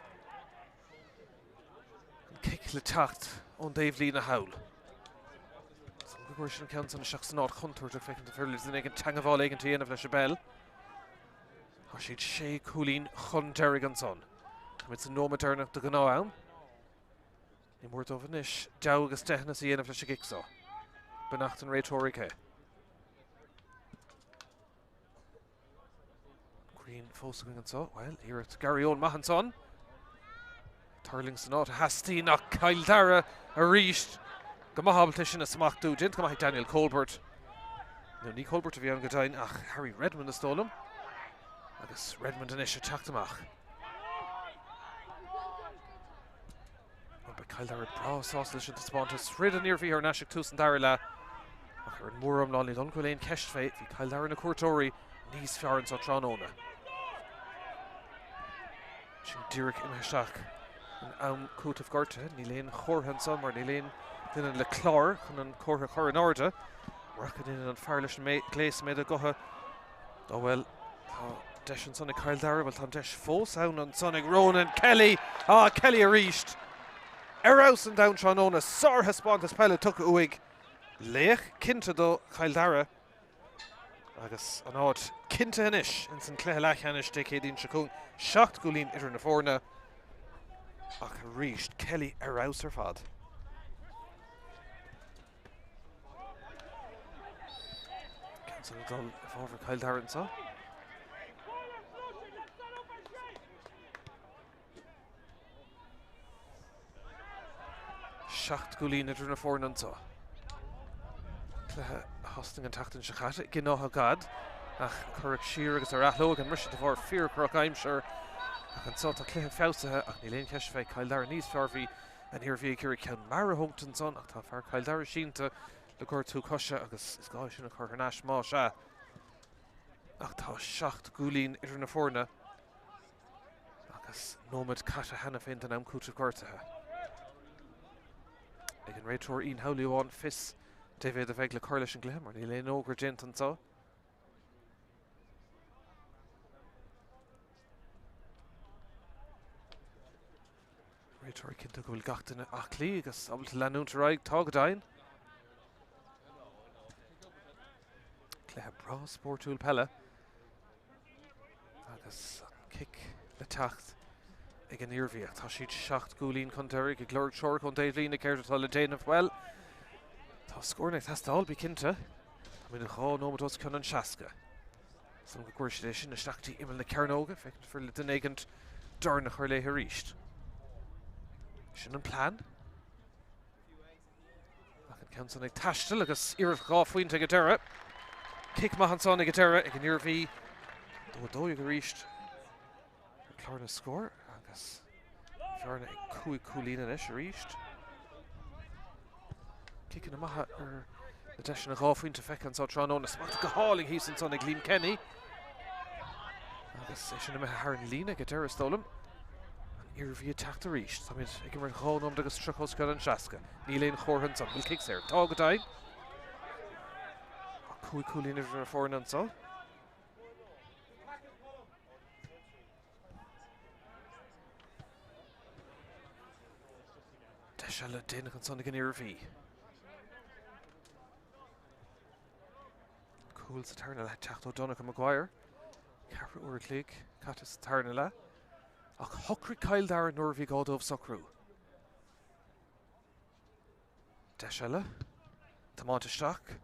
An cic le teacht ón dtaobhlíne thall. Is go gcuir sin an ceann san isteach san áit chontúirteach féachaint an féidir le duine éigin teagmháil éigin a dhéanamh leis an bpeil. Tá siad sé cúilín chun deiridh ansan. Táimid sa nóiméad deireanach de ghnáth-am. Ní mór dóibh anois deabhadh agus deitheanas a dhéanamh leis an gcic so. Beannacht an réiteora aici. Grian fós againn anseo. Bhuel, iarracht Gary Owen maith ansan. Tuirlingt san áit a theastaíonn ach Cill Dara arís. Go maith ábalta sin a smachtú. Déanta go maith ag Daniel Colbert. Nó ní Colbert a bhí ann go deimhin ach Harry Redmond is dóigh liom. Agus Redmond anois ag teacht amach. Beidh Cill Dara breá sásta leis an taispeántas. Throid an Iarmhí thar n-ais ag tús an dara leath ach ar an móriomlán ní dóigh liom go bhfuil aon cheist fé, bhí Cill Dara na cuairteoirí níos fearr anseo tráthnóna. Sin díreach imithe isteach in am cúitimh gortaithe. Níl aon chomhartha ansan mar níl aon duine le clár chun an comhartha a chur in airde. Murach go ndéanann an fear leis an gléas méadair gutha Á bhuel, tá deis ansan ag Cill Dara, bhuel tá an deis fós ann ansan ag Ronan Kelly! Á, Kelly arís! Ar fheabhas an domhan tráthnóna, sárthaispeántas peile tugtha uaidh. Laoch cinnte do Chill Dara agus an áit cinnte anois ins an cluiche leathcheannais Dé Céadaoin seo chugainn. 7 gcúilín idir na foirne ach arís Kelly ar fheabhas ar fad. Ceann san ag dul i bhfabhar Chill Dara anseo. 7 gcúilín idir na foirne anseo. Cluiche a thosnaigh an tseachtain seo caite i nÁth Gad ach cuireadh siar agus ar athló ag an mbriseadh de bharr fíor-dhrochaimsir. Ach anseo tá cluiche feabhsaithe ach níl aon cheist fé Cill Dara níos fearr bhí An Iarmhí ag iarraidh ceann mear a thógaint ansan ach tá fear Chill Dara sínte le gortú coise agus is gá é sin a chur thar n-ais más ea. Ach tá 7 gcúilín idir na foirne agus nóiméad caite cheana féin den am cúitimh gortaithe. Ag an réiteoir Ian Howley amháin fios dé mhéad a bheidh le cur leis an gcluiche mar níl aon fhógra déanta anseo. Réiteoir ag cinntiú go bhfuil gach duine aclaí agus ábalta leanúint ar aghaidh. Tá go deimhin. Cluiche breá spórtúil peile. Agus an cic le teacht ag an Iarmhí. Tá siad 7 gcúilín chun deiridh ag lorg treorach ón dtaobhlíne céard atá le déanamh. Bhuel, tá scóranna ag teastáil, bí cinnte. Táimid 2 nóiméad os cionn an 60. Is dóigh go gcuirfidh siad é sin isteach dtí imeall na cearnóige, féachaint an féidir le duine éigint dorn a chur léi arís. Sin an plean. Ach an ceann san ag taisteal agus iarracht 2 phointe ag an deireadh. Cic maith ansan ag an deireadh ag an Iarmhí. 2-12 arís ar chlár na scór agus bhearna ag 5 cúilín anois arís. Ciceanna maithe ar na deiseanna 2 phointe feicthe anseo tráthnóna. Smachtaithe go hálainn thíos ansan ag Liam Kenny. Agus é sin imithe thar an líne ag an deireadh is dóigh liom. An Iarmhí ag teacht arís. Táimid ag imirt 2 nóiméad agus 30 os cionn an 60. Níl aon chomhartha ansan. Bhfuil cic saor? Tá go deimhin. Tá 5 cúilín idir na foirne anseo. Deis eile déanach ansan ag an Iarmhí. Cúl sa tarna leath teacht ó Donncha Maguire. Ceathrú uair a chloig caite sa tarna leath. Ach shocraigh Cill Dara nuair a bhí gá dóibh socrú. Deis eile. Tiomáint isteach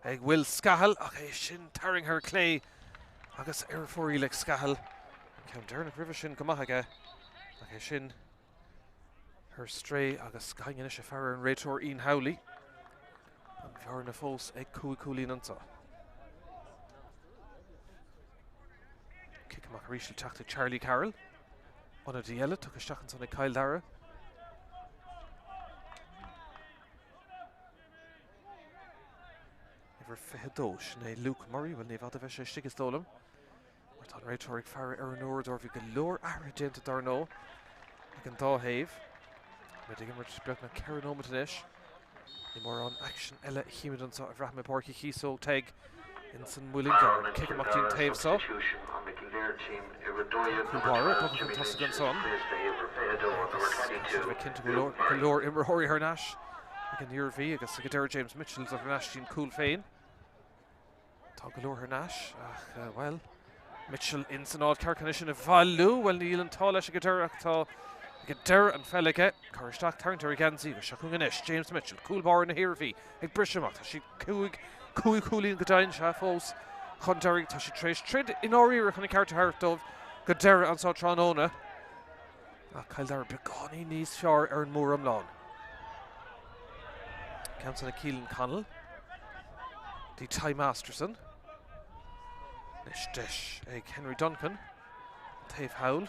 ag Will Scahill ach é sin tarraingthe ar clé agus ar fóraoil ag Scahill. An ceann deireanach roimhe sin go maith aige ach é sin ar strae agus gaing anois ag faire ar an réiteoir Ian Howley. An bhearna fós ag 5 cúilín anseo. Cic amach arís le teacht ag Charlie Carroll. Ionadaí eile tugtha isteach ansan ag Cill Dara. Uimhir 22, sin é Luke Murray, bhuel ní fada a bheidh sé istigh is dóigh liom. Mar tá an réiteoir ag faire ar an uaireadóir, bhí go leor athruithe déanta dar ndóigh ag an dá thaobh. Muid ag imirt beagnach 4 nóiméad anois. Ní mórán aicsean eile a chímid anseo a bhraithim i bPáirc Uí Chíosóg Teg ins an Muileann gCearr. Cic amach dtí'n taobh so. Cúl báire bogtha chun tosaigh ansan. Agus caithfidh siad a bheith cinnte go bhfuil go leor imreoirí thar n-ais ag an Iarmhí agus ag an deireadh James Mitchell thar n-ais dtí'n cúl féin. Tá go leor thar n-ais ach, bhuel, Mitchell ins an áit ceart chun é sin a bhailiú. Bhuel, níl an t-ádh leis ag an deireadh ach tá ag an deireadh an pheil aige. Cur isteach tarraingt ar a gheansaí agus seo chugainn anois James Mitchell, cúl báire na hIarmhí, ag briseadh amach. Tá siad 5, 5 chúilín go deimhin, sea, fós chun deiridh. Tá siad tar éis troid i ndáiríre chun an ceart a thabhairt dóibh go deireadh anso tráthnóna. Ach Cill Dara beagáinín níos fearr ar an móriomlán. Ceann san ag Keelan Connell. Dtí Ty Masterson. Anois deis ag Henry Duncan. An taobh thall.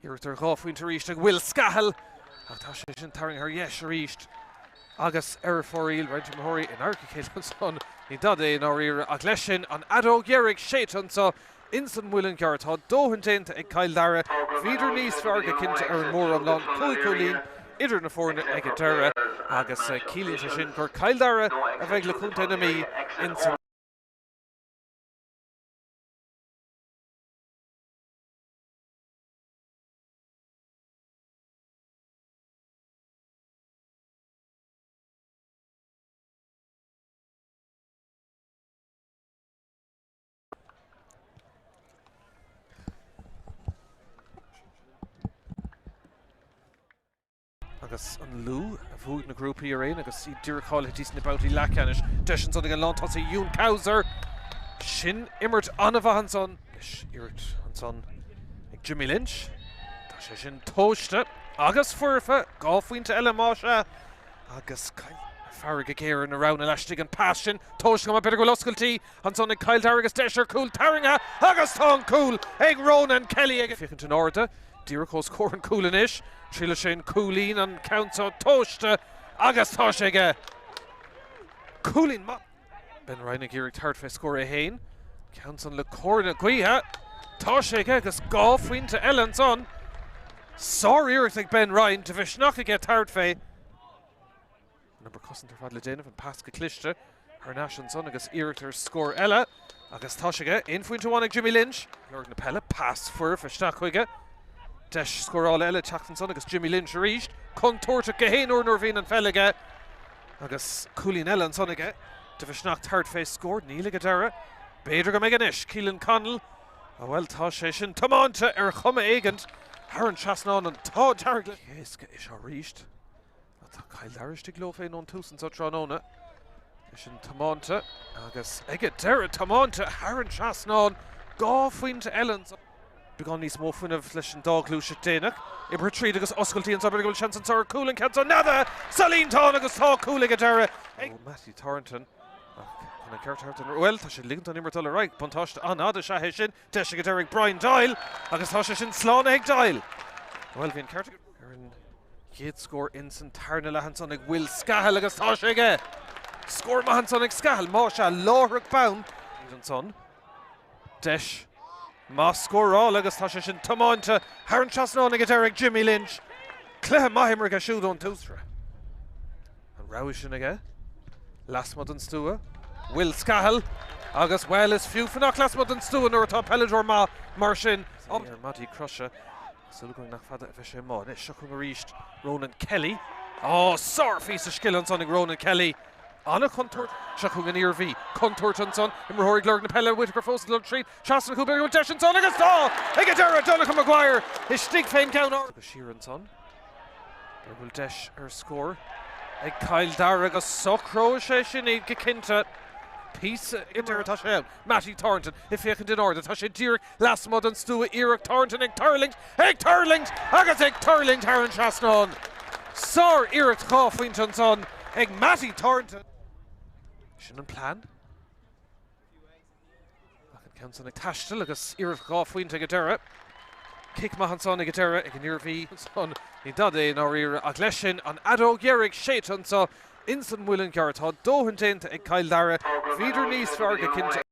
Iarracht ar dhá phointe arís ag Will Scahill. Ach tá sé sin tarraingthe ar dheis arís. Agus ar fóraoil roinnt imreoirí in adharca a chéile ansan. Ní dada é i ndáiríre ach leis sin an fheadóg dheiridh séidte anso Ins an Muileann gCearr tá dóthain déanta ag Cill Dara. Bhíodar níos fearr go cinnte ar an móriomlán, 5 chúilín idir na foirne ag an deireadh agus ciallaíonn sé sin gur Cill Dara a bheidh le Contae na Mí ins an. Agus an Lú a bhuaigh na grúpaí araon agus iad díreach cáilithe sna babhtaí leathcheannais. Deis ansan ag an lántosaí Ewan Couser. Sin imirt an-mhaith ansan. Anois iarracht ansan ag Jimmy Lynch. Tá sé sin tomhaiste agus foirfe. 2 phointe eile más ea. Agus faire go géar ar na roghanna laistigh an pas sin tomhaiste go maith b'fhéidir go bhfuil oscailtí ansan ag Cill Dara agus deis ar chúl tarraingthe agus tá an cúl ag Ronan Kelly ag féachaint in airde díreach os comhair an chúil anois. Triailfidh sé an cúilín an ceann seo tomhaiste agus tá sé aige. Cúilín maith. Ben Ryan ag iarraidh tabhairt fé scór é féin. Ceann san le cóir na gaoithe. Tá sé aige agus 2 phointe eile ansan. Sár-iarracht ag Ben Ryan, de mhisneach aige tabhairt fé. An obair cosanta ar fad le déanamh, an pas go cliste thar n-ais ansan agus iarracht ar scór eile agus tá sé aige. Aon phointe amháin ag Jimmy Lynch. Lorg na peile, pas foirfe isteach chuige. Deis scórála eile teacht ansan agus Jimmy Lynch arís. Contúirteach gach aon uair nuair a bhíonn an pheil aige. Agus cúilín eile ansan aige. De mhisneach tabhairt fé scór. Níl ag an deireadh. B'fhéidir go mbeidh anois. Keelan Connell. Á bhuel, tá sé sin tiomáinte ar chuma éigint thar an trasnán. An t-ádh dearg le. Éasca é seo arís. Ach tá Cill Dara istigh leo féin ón tús anso tráthnóna. É sin tiomáinte agus ag an deireadh tiomáinte thar an trasnán. 2 phointe eile ansan. Beagán níos mó fuinnimh leis an dá ghluaiseacht déanach. Oibrithe tríd agus oscailtí anso, b'fhéidir go bhfuil seans anso ar chúl an ceann seo neadaithe sa líontán agus tá cúl ag an deireadh ag Mattie Thornton ach chun an ceart a thabhairt don bhuel, tá sé ag ligint don imirt dul ar aghaidh. Buntáiste an-fhada is ea é sin. Deis ag an deireadh ag Brian Doyle agus tá sé sin slánaithe ag Doyle. Bhuel, bhí an ceart ar an gcéad scór ins an tarna leath ansan ag Will Scahill agus tá sé aige! Scór maith ansan ag Scahill, más ea, láithreach bonn ansan. Deis maith scórála agus tá sé sin tiomáinte thar an trasnán ag an deireadh ag Jimmy Lynch. Cluiche maith imeartha siúd ón tús. An rogha sin aige lasmuigh den stua. Will Scahill agus, bhuel, is fiú fanacht lasmuigh den stua nuair atá peileadóir maith mar sin. Ar maidí croise. Súil againn nach fada a bheidh sé amuigh. Anois, seo chugainn arís Ronan Kelly. Á, sárphíosa scile ansan ag Ronan Kelly. An-chontúirt. Seo chugainn an Iarmhí. Contúirt ansan. Imreoir ag lorg na peile. Whitaker fós ag dul tríd. Trasna an chúil. B'fhéidir go bhfuil deis ansan agus tá! Ag an deireadh, Donncha Maguire istigh fén gceann ard. Go siar ansan. B'fhéidir go bhfuil deis ar scór ag Cill Dara agus socróidh sé sin iad go cinnte. Píosa idir atá sé ann. Mattie Thornton ag féachaint in airde. Tá sé díreach lasmuigh den stua. Iarracht Thornton ag tuirlingt, ag tuirlingt agus ag tuirlingt thar an trasnán. Sár-iarracht 2 phointe ansan ag Mattie Thornton. Sin an plean. Ach an ceann san ag taisteal agus iarracht 2 phointe ag an deireadh. Cic maith ansan ag an deireadh ag an Iarmhí ansan. Ní dada é i ndáiríre ach leis sin an fheadóg dheiridh séidte anso ins an Muileann gCearr. Tá dóthain déanta ag Cill Dara. Bhíodar níos fearr go cinnte.